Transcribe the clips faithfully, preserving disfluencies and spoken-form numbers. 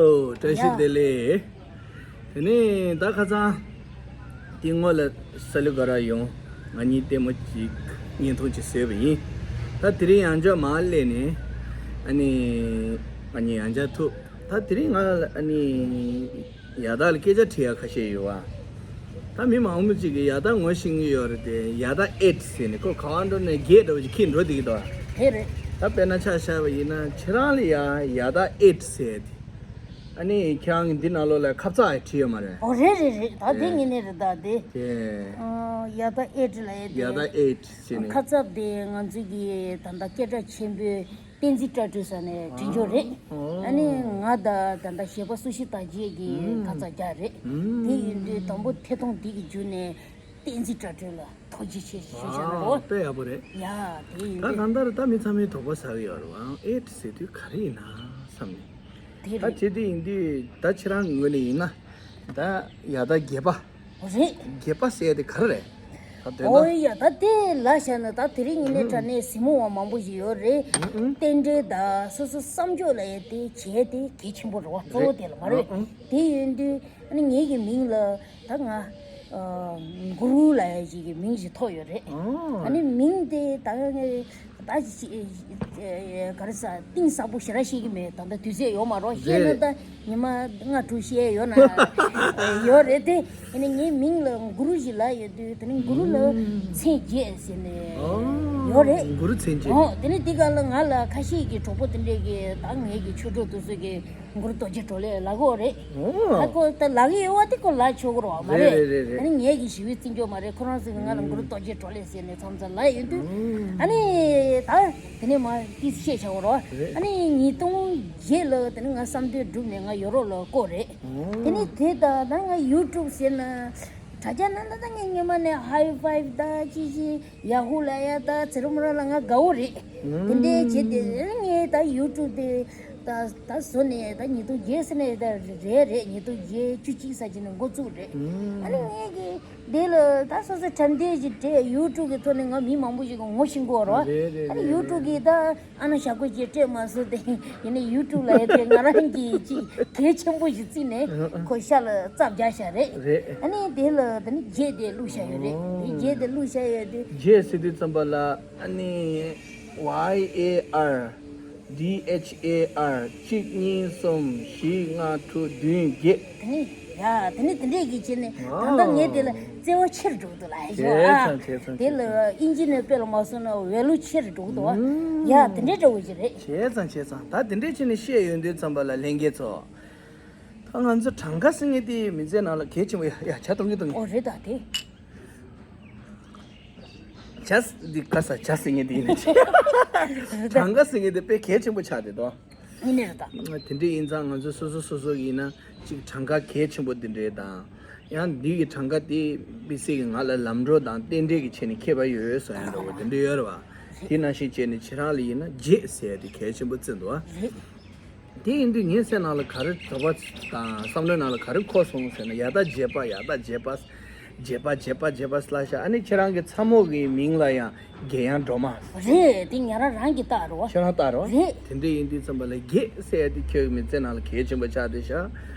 ཨོ། བཀྲ་ཤིས་བདེ་ལེགས། དེ་ནས་ད་ཁ་སང་དེ་སྔོན་ལ་ས་ལུ་ག་ར་ཡོང་། ང་གཉིས་ལྟད་མོ་ཅིག་བརྙན་ཐུང་ཅིག་བཟོས་པ་ཡིན། ད་དེ་རིང་ཡང་བསྐྱར་མར་སླེབས་ནས་ཨ་ནི་ང་གཉིས་ཡང་བསྐྱར་ཐུག་ད་དེ་རིང་ང་ཨ་ནི་ཡ་དག་ལ་སྐད་ཆ་དྲི་ཡ་ཁ་ཤས་ཡོད་བ། ད་མི་མང་པོ་ཅིག་གིས་ཡ་དག་ངོ་ཤེས་ཀྱི་ཡོད་རེད་དེ། ཡ་དག་ཨེཊ་ཟེར་ནས་ཁོ་ག་བ་འགྲོ་ནས་བརྒྱད་འདྲ་བོ་ཅིག་འཁྱེར་འགྲོ་བསྡད་ཀྱི་འདུག་བ། དེ་རེད། ད་དཔེར་ན་ཆ་བཞག་པ་ཡིན་ན་ཁྱེད་རང་ལ་ཡ་ཡ་དག་ཨེཊ་ཟེར་དེ། ཨ་ནི་ཁྱེད་རང་གི་འདི་ནང་ལོགས་ལ་ཁ་ཙ་ཡ་བྲིས་ཡོད་མ་རེད། ཨོ་རེད་རེད་རེད། ད་དེ་ཨེ། ངེས་ནས་རེད། ད་དེ་དེ། ཨ། ཡ་དག་ཨེཊ་ལ་ཡ་དེ། ཡ་དག་ཨེཊ་ཟེར་ནས། ཁ་ཙ་དེ་ང་ཚོ་གི་ད་ལྟ་སྐད་གྲགས་ཆེན་པོའི་བསྟན་འཛིན་བཀྲ་སྒྲོན་ས་ནས་བྲིས་འབྱོར་རེད། ཨོ། ཨ་ནི་ང་ད་ད་ལྟ་གཞས་པ་སུ་ཤི་དར་རྒྱས་ཀྱི་ཨུམ། ཁ་ཙ་རྒྱག་རེད། ཨུམ། དེ་ཡིན་དུས་དང་པོ་ཐད་གཏོང་འདི་གི་བརྒྱུད་ནས་བསྟན་འཛིན་བཀྲ་སྒྲོན་ལ་ཐུགས་རྗེ་ཆེ་ཞུ་བྱ་རོ། ཨ། དཔེ་ཡག་པོ་རེད། ཡ། དེ་ཡིན་ད་དུས་གང་ལྟར་ད་མི་ཚང་མའི་དོགས་པ་ཟ་གི་ཡོད་རེད་བ། ཨེཊ་ཟེར་དུས་ག་རེ་ཡིན་ན་བསམ་ནས། དེ་ད་རེད། བྱེད་དུས་ཡིན་དུས་ད་ཁྱེད་རང་གི་ངོས་ནས་ཡིན་ན་ད་ཡ་ད་བརྒྱད་པ། རེད། བརྒྱད་པ་ཟེར་ཡ་དེ་ག་རེ་རེད། ད་དོན་ཨོ་དག་ཡ། ད་དེ་ལ་བཞག་ན་ད་དེ་རིང་ངི་ནས་དྲ་གནས་གཟིགས་མོ་བ་མང་པོ་ཞིག་ཡོད་རེད། ཨུ་ཨུ། རྟེན་འབྲེལ་དང་སོ་སོ་བསམ་སྤྱོད་ལ་ཡ་དེ་བྱས་ཏེ་གལ་ཆེན་པོ་རེད་བ། གཙོ་བོ་རེད། དེ་ལ་མ་རེད། ཨུ་ཨུ། དེ་ཡིན་དུས་ཨ་ནི་ངེད་ཀྱི་མིང་ལ་ད་ང་ཨ་གུ་རུ་ལབ་ཡ་ཞིག་གི་མིང་ཞིག་ཐོགས་ཡོད་རེད། ཨོ། ཨ་ནི་མིང་དེ་ད་ངས་ད་ཅི་ཅི་ག་རེ་ཟ། གཏིང་ཟབ་པོ་ཞེ་དྲག་ཤེས་ཀྱི་མེད། ད་ལྟ་དུས་ཚོད་ཡོད་མ་རེད། བཤད་ན་ད་ཉི་མ་ལྔ་དྲུག་བཤད་ཡོད་ན་ཡོད་རེད་དེ། ཨ་ནི་ངའི་མིང་ལ་གུ་རུ་ཞིག་ལབ་ཡོད་དུས་དེ་ནི་གུ་རུ་ལ་ཨུམ། མཚན་བརྒྱད་ཟེར་ནས་ཨོ། ཡོད་རེད། གུ་རུ་མཚན་བརྒྱད། ཨོ། དེ་ནི་དེ་ག་ལ་ང་ལ་ཁ་ཤས་ཀྱི་གྲོགས་པོ་དེ་འདྲས་ཀྱིས་ད་ངེད་ཀྱི་ཆོས་གྲོགས་དེ་ཚོ་གིས་གུ་རུ་རྡོ་རྗེ་གྲོ་ལེགས་ལབ་ཀྱི་ཡོད་རེད། ཨོ། ད་ཁོ་ད་ལབ་ཀྱི་ཡོད་པ་དེ་ཁོ་ལབ་ཆོག་གི་རེད་བ། མ་རེད། རེད་རེད་རེད། ཨ་ནི་ངེད་ཀྱི་ཞི་བའི་བརྩི་འཇོག་མ་རེད། ཁོ་རང་ཚོ་གིས་ང་ལ་གུ་རུ་རྡོ་རྗེ་གྲོ་ལེགས་ཟེར་ནས་མཚམས་མཚམས་ལབ་ཡོད་དུས། ཨོ། ཨ་ནི་ད་དེ་ནས་མ་ཏིས་བཤད་བྱ་བ་རེད་བ། རེད། ཨ་ནི་ཉིས་སྟོང་བརྒྱད་ལ་དེ་ནི་ང་བསམ་དོན་བསྒྲུབས་ནས་ང་ཡོ་རོབ་ལ་བསྐོར་རེད། ཨོ། དེ་ནི་དེ་ད་ད་ང་ཡུ་ཊུབ་ཟེར་ན་དྲ་རྒྱ་ནང་ད་ད་ངས་སྔོན་མ་ནས་ཧའི་ཕའི་ཝི་ད་ཅི་ཅི། ཡ་ཧུ་ལ་ཡ་ད་ཚེ་རིང་མོ་རང་ལ་ང་དགའ་བོ་རེད། ཨུམ། དེ་འདྲའི་བྱེད་དེ་ངས་ད་ཡུ་ཊུབ་དེ་ད་ད་བཟོ་ནས་ད་ཉིས་སྟོང་བརྒྱད་ཟེར་ནས་ད་རེད་རེད། ཉིས་སྟོང་བརྒྱད་བཅུ་གཅིག་ཙམ་ཅིག་ནས་འགོ་བཙུགས་རེད། ཨུམ། ཨ་ནི་ངས་ཀྱི་དེ་ལ་ད་སོ་སོ་དྲན་རྟེན་ཞིག་སྤྲད། ཡུ་ཊུབ་ཀྱི་ཐོག་ནས་ང་མི་མང་པོ་ཞིག་གི་ངོ་ཤེས་གོ་རོ། རེད་རེད། ཨ་ནི་རེད་ཡུ་ཊུབ་རེད། ཀྱི་ད་ཨ་ན་ཞྭ་གོས་ཅིག་སྤྲད་མ་སོང་སྟེ། ཡིན་ནའི་ཡུ་ཊུབ་ལ་ཡ་དེ་ང་རང་གི་ཅིག་གལ་ཆེན་པོ་ཞིག་བརྩིས་ནས་ཨ་ཨ། ཁོ་ཤ་ལ་རྩ་བརྒྱབ་བཞག་རེད། རེད། ཨ་ནི་དེ་ལ་དེ་ནི་བརྒྱད་དེ་བླུགས་བཞག་ཡོད་རེད། ཨོ། དེ་བརྒྱད་དེ་བླུགས་བཞག་ཡོད་དེ། བརྒྱད་ཟེར་དུས་ཙམ་པ་ལ། ཨ་ནི་ཝའི་ཨེ་ཨར་ཌི་ཨེཆ་ཨེ་ཨར་གཅིག་གཉིས་གསུམ་བཞི་ལྔ་དྲུག་བདུན་བརྒྱད། དེ་ནི་ཡ་དེ་ནི་དེ་འདྲས་ཀྱི་བྱས་ནས་ད་ལྟ་ངས་དེ་ལ་བརྩེ་བ་ཆེར་འགྲོ་གི་འདུག་ལ། བྱས་ཙང་བྱས་ཙང་དེ་ལ་བྱས་ཙང་། ཨིན་ཇི་ནས་དཔེ་ལ་མ་སོང་ན་ཝེ་ལུ་ཆེར་འགྲོ་གི་འདུག་བ། ཨུམ། ཡ་དེ་འདྲས་འདྲ་བོ་ཞིག་རེད། བྱས་ཙང་བྱས་ཙང་ད་དེ་འདྲས་བྱས་ནས་བཤད་ཡོང་དུས་ཙམ་པ་ལ་ལྷན་རྒྱས་ཚོ། ད་ང་ཚོ་གྲངས་ཀ་ཟེར་མཁན་དེ་མི་ཚེ་ནང་ལ་གལ་ཆེན་པོ་ཡ་ཡ་ཇ་གཏོང་གི་འདུག་ངས། ཨོ་རེད་ད་དེ། ཇ་འདི་ག་ས་ཇ་ཟེར་མཁན་དེ་ཡིན་ན་ཅི། གྲངས་ཀ་ཟེར་མཁན་དེ་དཔེ་གལ་ཆེན་པོ་ཆགས་བསྡད་དོ། ཡིན་ནི་རེད་ད། དེ་འདྲ་ཡིན་ཙང་ང་ཚོ་སོ་སོ་སོ་སོ་ཡིན་ན་ཅིག་གྲངས་ཀ་གལ་ཆེན་པོ་འདི་འདྲའི་དང་། ཡང་འདི་གི་གྲངས་ཀ་དེ་དམིགས་བསལ་གྱི་ང་ལ་ལམ་འགྲོ་དང་རྟེན་འབྲེལ་གྱི་ཆ་ནས་ཁྱད་པར་ཡོད་ཡོད་བཟོ་ཡ་འདྲ་བོ་དེ་འདྲ་ཡོད་རེད་བ། དེ་ནང་བཞིན་བྱས་ནས་ཁྱེད་རང་ལ་ཡིན་ན་བརྒྱད་ཟེར་ཡ་དེ་གལ་ཆེན་པོ་བརྩི་འདུག་བ། རེད། དེ་ཡིན་དུས་ངའི་སེམས་ནང་ལ་ག་རེ་དོགས་པ་དང་བསམ་བློའི་ནང་ལ་ག་རེ་འཁོར་སོང་ཟེར་ན། ཡ་ད་བརྒྱད་པ། ཡ་ད་བརྒྱད་པ། བརྒྱད་པ་བརྒྱད་པ་བརྒྱད་པ་ལབ་ཤག་ཨ་ནི་ཁྱེད་རང་གི་ཚ་མོ་གི་མིང་ལ་ཡང་རྒྱལ་ཡང་སྒྲོལ་མ། རེད། དེ་ང་རང་རང་གིས་བཏགས་རེད་བ། ཁྱེད་རང་བཏགས་རེད་བ། རེད། དེ་འདྲ་ཡིན་དུས་ཙམ་པ་ལ་བརྒྱད་ཟེར་ཡ་དེ་ཁྱོད་ཀྱི་མི་ཚེ་ནང་ལ་གལ་ཆེན་པོ་ཆགས་བསྡད་ཤག་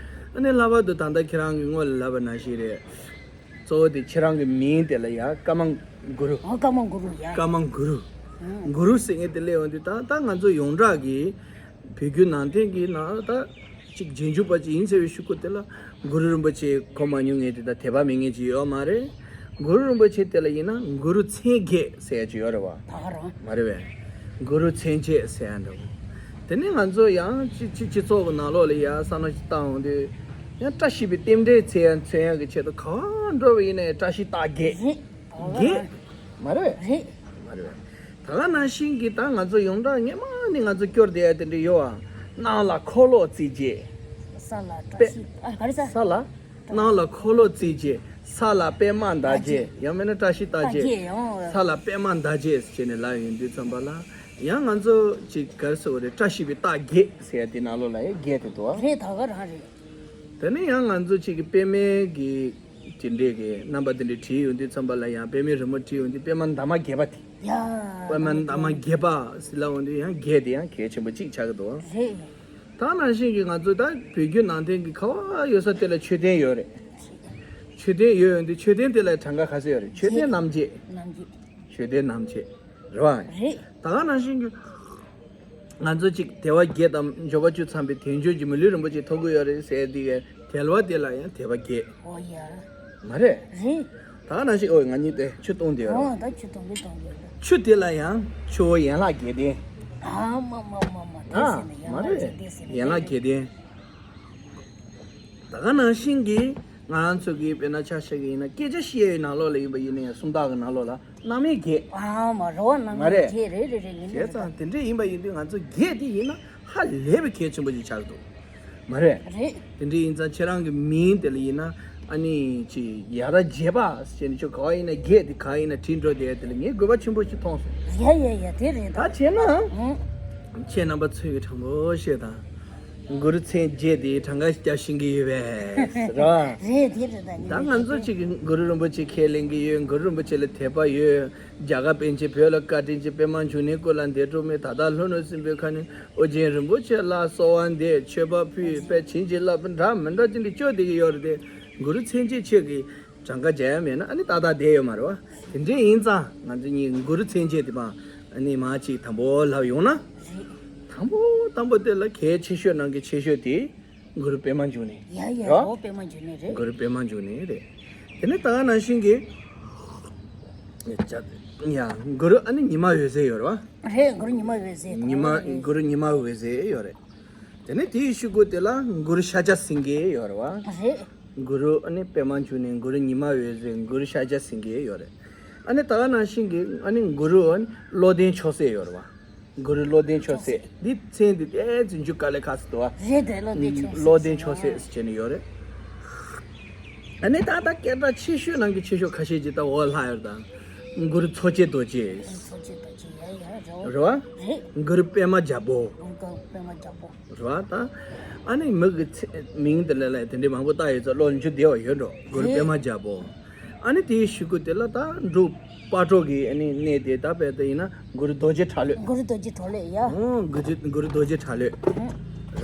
ཨ་ནི་ལྷག་པར་དུ་ད་ལྟ་ཁྱེད་རང་གི་སྔོན་ལ་ལབ་པ་ནང་བཞིན་རེད། གཙོ་བོ་དེ་ཁྱེད་རང་གི་མིང་དེ་ལ་ཡང་ཀ་མ་གུ་རུ། ཨོ་ཀ་མ་གུ་རུ་ཡ། ཀ་མ་གུ་རུ། ཨང་། གུ་རུ་ཟེར་མཁན་དེ་སླེབས་ཡོང་དུས་ད་ད་ང་ཚོ་ཡོངས་གྲགས་ཀྱི་བོད་བརྒྱུད་ནང་བསྟན་གྱི་ནང་ད་ཅིག་རྗེས་འཇུག་པ་ཅིག་ཡིན་ཟེར་བའི་ཤུགས་ཀྱིས་དེ་ལ་གུ་རུ་རིན་པོ་ཆེ་གོ་མ་མྱོང་མཁན་དེ་ད་དད་པ་མེད་མཁན་ཅིག་ཡོད་མ་རེད། གུ་རུ་རིན་པོ་ཆེ་དེ་ལ་ཡིན་ན་གུ་རུ་མཚན་བརྒྱད་ཟེར་ཡ་ཅིག་ཡོད་རེད་བ། ད་ག་རང་། མ་རེད་པས། གུ་རུ་མཚན་བརྒྱད་ཟེར་ཡ་འདྲ་བོ། དེ་ནས་ང་ཚོ་ཡང་སྤྱི་སྤྱི་སྤྱི་ཚོགས་ཀྱི་ནང་ལོགས་ལ་ཡ་བསམ་བློ་ཞིག་བཏང་ཡོང་དུས། ཡང་བཀྲ་ཤིས་པའི་རྟེན་འབྲེལ་མཚོན་ཡ་མཚོན་ཡ་གི་ཆེད་དུ་ག་པར་འགྲོ་བ་ཡིན་ནའི་བཀྲ་ཤིས་རྟགས་བརྒྱད། རེད། བརྒྱད། མ་རེད་པས། རེད། མ་རེད་པས། ད་ག་ནང་བཞིན་གྱི་ད་ང་ཚོ་ཡོངས་གྲགས་སྔོན་མ་ནས་ང་ཚོ་སྐྱོར་བསྡད་ཡ་དེ་འདྲ་ཡོད་ཨ། སྣང་ལ་འཁོར་ལོ་རྩིབས་བརྒྱད། ས་ལ་བཀྲ་པད། ཤིས་ཨ་ག་རེ་ས། ས་ལ། སྣང་ལ་འཁོར་ལོ་རྩིབས་བརྒྱད། ས་ལ་པད་མ་ཟླ་བརྒྱད། ཡང་མིན་ན་བཀྲ་ཤིས་རྟགས་བརྒྱད། རྟགས་བརྒྱད་ཡང་། ས་ལ་པད་མ་ཟླ་བརྒྱད་ཟེར་ནས་ལབ་ཡོང་དུས་ཙམ་པ་ལ། ཡང་ང་ཚོ་ཅིག་ག་རེ་ཟེར་དགོས་རེད། བཀྲ་ཤིས་པའི་རྟགས་བརྒྱད་ཟེར་ཡ་དེ་ནང་ལོགས་ལ་ཡང་བརྒྱད་དེ་འདུག་ཨ། རེད། ད་ག་རང་རེད། དེ་ནས་ཡང་ང་ཚོ་ཅིག་གི་པད་མའི་གི་དེ་འདྲས་ཀྱི་རྣམ་པ་དེ་འདྲས་བྲིས་ཡོང་དུས་ཙམ་པ་ལ་ཡང་པད་མའི་རི་མོ་བྲིས་ཡོང་དུས་པད་མ་འདབ་མ་བརྒྱད་པ་དེ། ཡ། པད་མ་འདབ་མ་བརྒྱད་པ་ཟེར་ལབ་ཡོང་དུས་ཡང་བརྒྱད་དེ་ཡང་གལ་ཆེན་པོ་གཅིག་ཆགས་ཀྱི་འདུག་ཨ། རེད། ད་ནང་བཞིན་གྱི་ང་ཚོ་ད་བོད་བརྒྱུད་ནང་བསྟན་གྱི་ག་བ་ཡོད་ས་དེ་ལ་མཆོད་རྟེན་ཡོད་རེད། མཆོད་རྟེན་ཡོད་ཡོད་དུས་མཆོད་རྟེན་དེ་ལ་གྲངས་ཀ་ག་ཚོད་ཡོད་རེད། མཆོད་རྟེན་རྣམ་བརྒྱད། རྣམ་བརྒྱད། མཆོད་རྟེན་རྣམ་བརྒྱད་རེད་བ། རེད། ད་ག་ནང་བཞིན་གྱི་ང་ཚོ་གཅིག་དལ་བ་བརྒྱད་དང་འབྱོར་པ་བཅུ་ཚང་བའི་དལ་འབྱོར་གྱི་མི་ལུས་རིན་པོ་ཆེ་ཐོབ་ཀྱི་ཡོད་རེད་ཟེར་དེ་གའི་དལ་བ་དེ་ལ་ཡང་དལ་བ་བརྒྱད། ཨོ་ཡ། མ་རེད། རེད། ད་ག་ནང་བཞིན་ཨོ་ང་གཉིས་དེ་ཆུ་བཏུང་དེ་ཡོད་རེད། ཨོ་ད་ཆུ་བཏུང་གི་བཏུང་གི་ཡོད། ཆུ་དེ་ལ་ཡང་ཆུ་བོ་ཡན་ལག་བརྒྱད་ལྡན། ཨ་མ་མ་མ་མ་དེ་ཨ་ཟེར་ནས་ཡན་མ་ལག་རེད། བརྒྱད་ལྡན་ཟེར་ནས་ཡན་ལག་བརྒྱད་ལྡན། ད་ག་ནང་བཞིན་གྱི་ང་རང་ཚོ་གི་དཔེར་ན་ཆ་བཞག་གི་ཡིན་ན་སྐད་ཆ་བཤད་ཡའི་ནང་ལོགས་ལ་ཡིན་པ་ཡིན་ན་ཡང་སུམ་རྟགས་ཀྱི་ནང་ལོགས་ལ་རྣམ་དབྱེ་བརྒྱད། ཨ་མ་རོ་རྣམ་མ་རེད། དབྱེ་བརྒྱད་རེད་རེད་རེད་ངེས་བྱས་ནས་ཙང་རེད། དེ་འདྲས་ཡིན་པ་ཡིན་དུས་ང་ཚོ་བརྒྱད་དེ་ཡིན་ན་ཧ་ལས་པའི་གལ་ཆེན་པོ་ཞིག་ཆགས་འདུག་མ་རེད། རེད། དེ་འདྲས་ཡིན་ཙང་ཁྱེད་རང་གི་མིང་དེ་ལ་ཡིན་ན་ཨ་ནི་ཅི་ཡ་ར་བརྒྱད་པ་ཟེར་ནས་ཁྱོད་ག་བ་ཡིན་ན་བརྒྱད་དེ་ག་ཡིན་ན་བྲིས་འགྲོ་དེ་དེ་ལ་ངས་དགོས་པ་ཆེན་པོ་ཞིག་མཐོང་སོང་། ཡ་ཡ་ཡ་དེ་རེད་ད། ད་བྱས་ན་ཨང་། ཁྱེད་རྣམ་པ་ཚོས་ཀྱི་དྲང་པོ་བཤད་དང་། གུ་རུ་མཚན་བརྒྱད་དེ་གྲངས་ཀ་རྒྱབ་ཤེས་ཀྱི་ཡོད་པས་ར། རེད་དེ་རེད་ད་ནི། ད་ང་ཚོ་གཅིག་གི་གུ་རུ་རིན་པོ་ཆེ་ཁས་ལེན་གྱི་ཡོད། གུ་རུ་རིན་པོ་ཆེ་ལ་དད་པ་ཡོད། རྒྱ་གར་པཎ་ཆེན་བོད་ལ་བཀའ་དྲིན་ཆེ། པདྨ་འབྱུང་གནས་སྐུ་ལ་འདས་གྲོངས་མེད། ད་ལྟ་ལྷོ་ནུབ་སྲིན་པོའི་ཁ་ནས་ཨོ་རྒྱན་རིན་པོ་ཆེ་ལ་གསོལ་བ་འདེབས། མཆོད་པ་ཕུལ། དཔེ་བྱིན་གྱིས་བརླབས་འདྲ་མི་འདྲ་ཅི་འདྲ་བཅོས་བསྡད་ཀྱི་ཡོད་རེད་དེ། གུ་རུ་མཚན་བརྒྱད་ཆོས་ཀྱི་གྲངས་ཀ་བརྒྱབ་ཡ་མེད་ན་ཨ་ནི་ཏག་ཏག་བསྡད་ཡོད་མ་རེད་བ། དེ་འདྲས་ཡིན་ཙང་ང་ཚོ་གཉིས་གུ་རུ་མཚན་བརྒྱད་དེ་མ་ཨ་ནི་མ་གཅིག་དང་པོ་ལབ་ཡོང་ན། དང་པོ་དང་པོ་དེ་ལ་གལ་ཆེ་ཤོས་ནང་གི་ཆེ་ཤོས་དེ་གུ་རུ་པདྨ་འབྱུང་གནས། ཡ་ཡ་རོ། རོ་པདྨ་འབྱུང་གནས་རེད། གུ་རུ་པདྨ་འབྱུང་གནས་རེད། དེ་ནས་ད་ག་ནང་བཞིན་གྱི་ཡ་གུ་རུ་ཨ་ནི་ཉི་མ་འོད་ཟེར་ཡོད་རེད་བ། རེད། གུ་རུ་ཉི་མ་འོད་ཟེར་དང་། ཉི་མ་གུ་རུ་ཉི་མ་འོད་ཟེར་ཡོད་རེད། དེ་ནས་དེའི་གཞུག་གུ་དེ་ལ་གུ་རུ་ཤཱཀྱ་སེང་གེ་ཡོད་རེད་བ། རེད། གུ་རུ་ཨ་ནི་པདྨ་འབྱུང་གནས། གུ་རུ་ཉི་མ་འོད་ཟེར། གུ་རུ་ཤཱཀྱ་སེང་གེ་ཡོད་རེད། ཨ་ནི་ད་ག་ནང་བཞིན་གྱི་ཨ་ནི་གུ་རུ་ཨ་ནི་བློ་ལྡན་མཆོག་སྲེད་ཡོད་རེད་བ། གུ་རུ་བློ་ལྡན་མཆོག་སྲེད་འདི་མཚན་འདི་ཏོག་ཙམ་འཇུག་དཀའ་ལས་ཁག་སོང་འདུག་བ། རེད་དེ་བློ་ལྡན་མཆོག་སྲེད། བློ་ལྡན་མཆོག་སྲེད་ཟེར་བྱས་ནས་ཡོད་རེད། ཨ་ནི་ད་ལྟ་སྐད་གྲགས་ཆེ་ཤོས་ནང་གི་ཆེ་ཤོས་ཁ་ཤས་ཅིག་ད་འོག་ལྷག་ཡོད་དང་། གུ་རུ་མཚོ་སྐྱེས་རྡོ་རྗེ། མཚོ་སྐྱེས་རྡོ་རྗེ་ཡ་ཡ་རེད་བ། རེད་བ། རེད། གུ་རུ་པདྨ་རྒྱལ་པོ། གུ་རུ་པདྨ་རྒྱལ་པོ། རེད་བ་ད། ཨ་ནི་མི་གི་མཚན་མིང་དེ་ལ་ལ་དེ་འདྲའི་མང་པོ་བཏགས་ཡོད་ཙང་བློ་ལ་འཇུ་བདེ་བ་ཡོད་འགྲོ། གུ་རུ་རེད། པདྨ་རྒྱལ་པོ། ཨ་ནི་དེའི་གཞུག་གུ་དེ་ལ་ད་འབྲུག་སྤ་གྲོ་གི་ཨ་ནི་གནས་དེ་ད་དཔེ་ད་ཡིན་ན་གུ་རུ་རྡོ་རྗེ་གྲགས་ལོད། གུ་རུ་རྡོ་རྗེ་གྲགས་ལོད་ཡ། ཨོ་གུ་རུ་གུ་རུ་རྡོ་རྗེ་གྲགས་ལོད། རེད་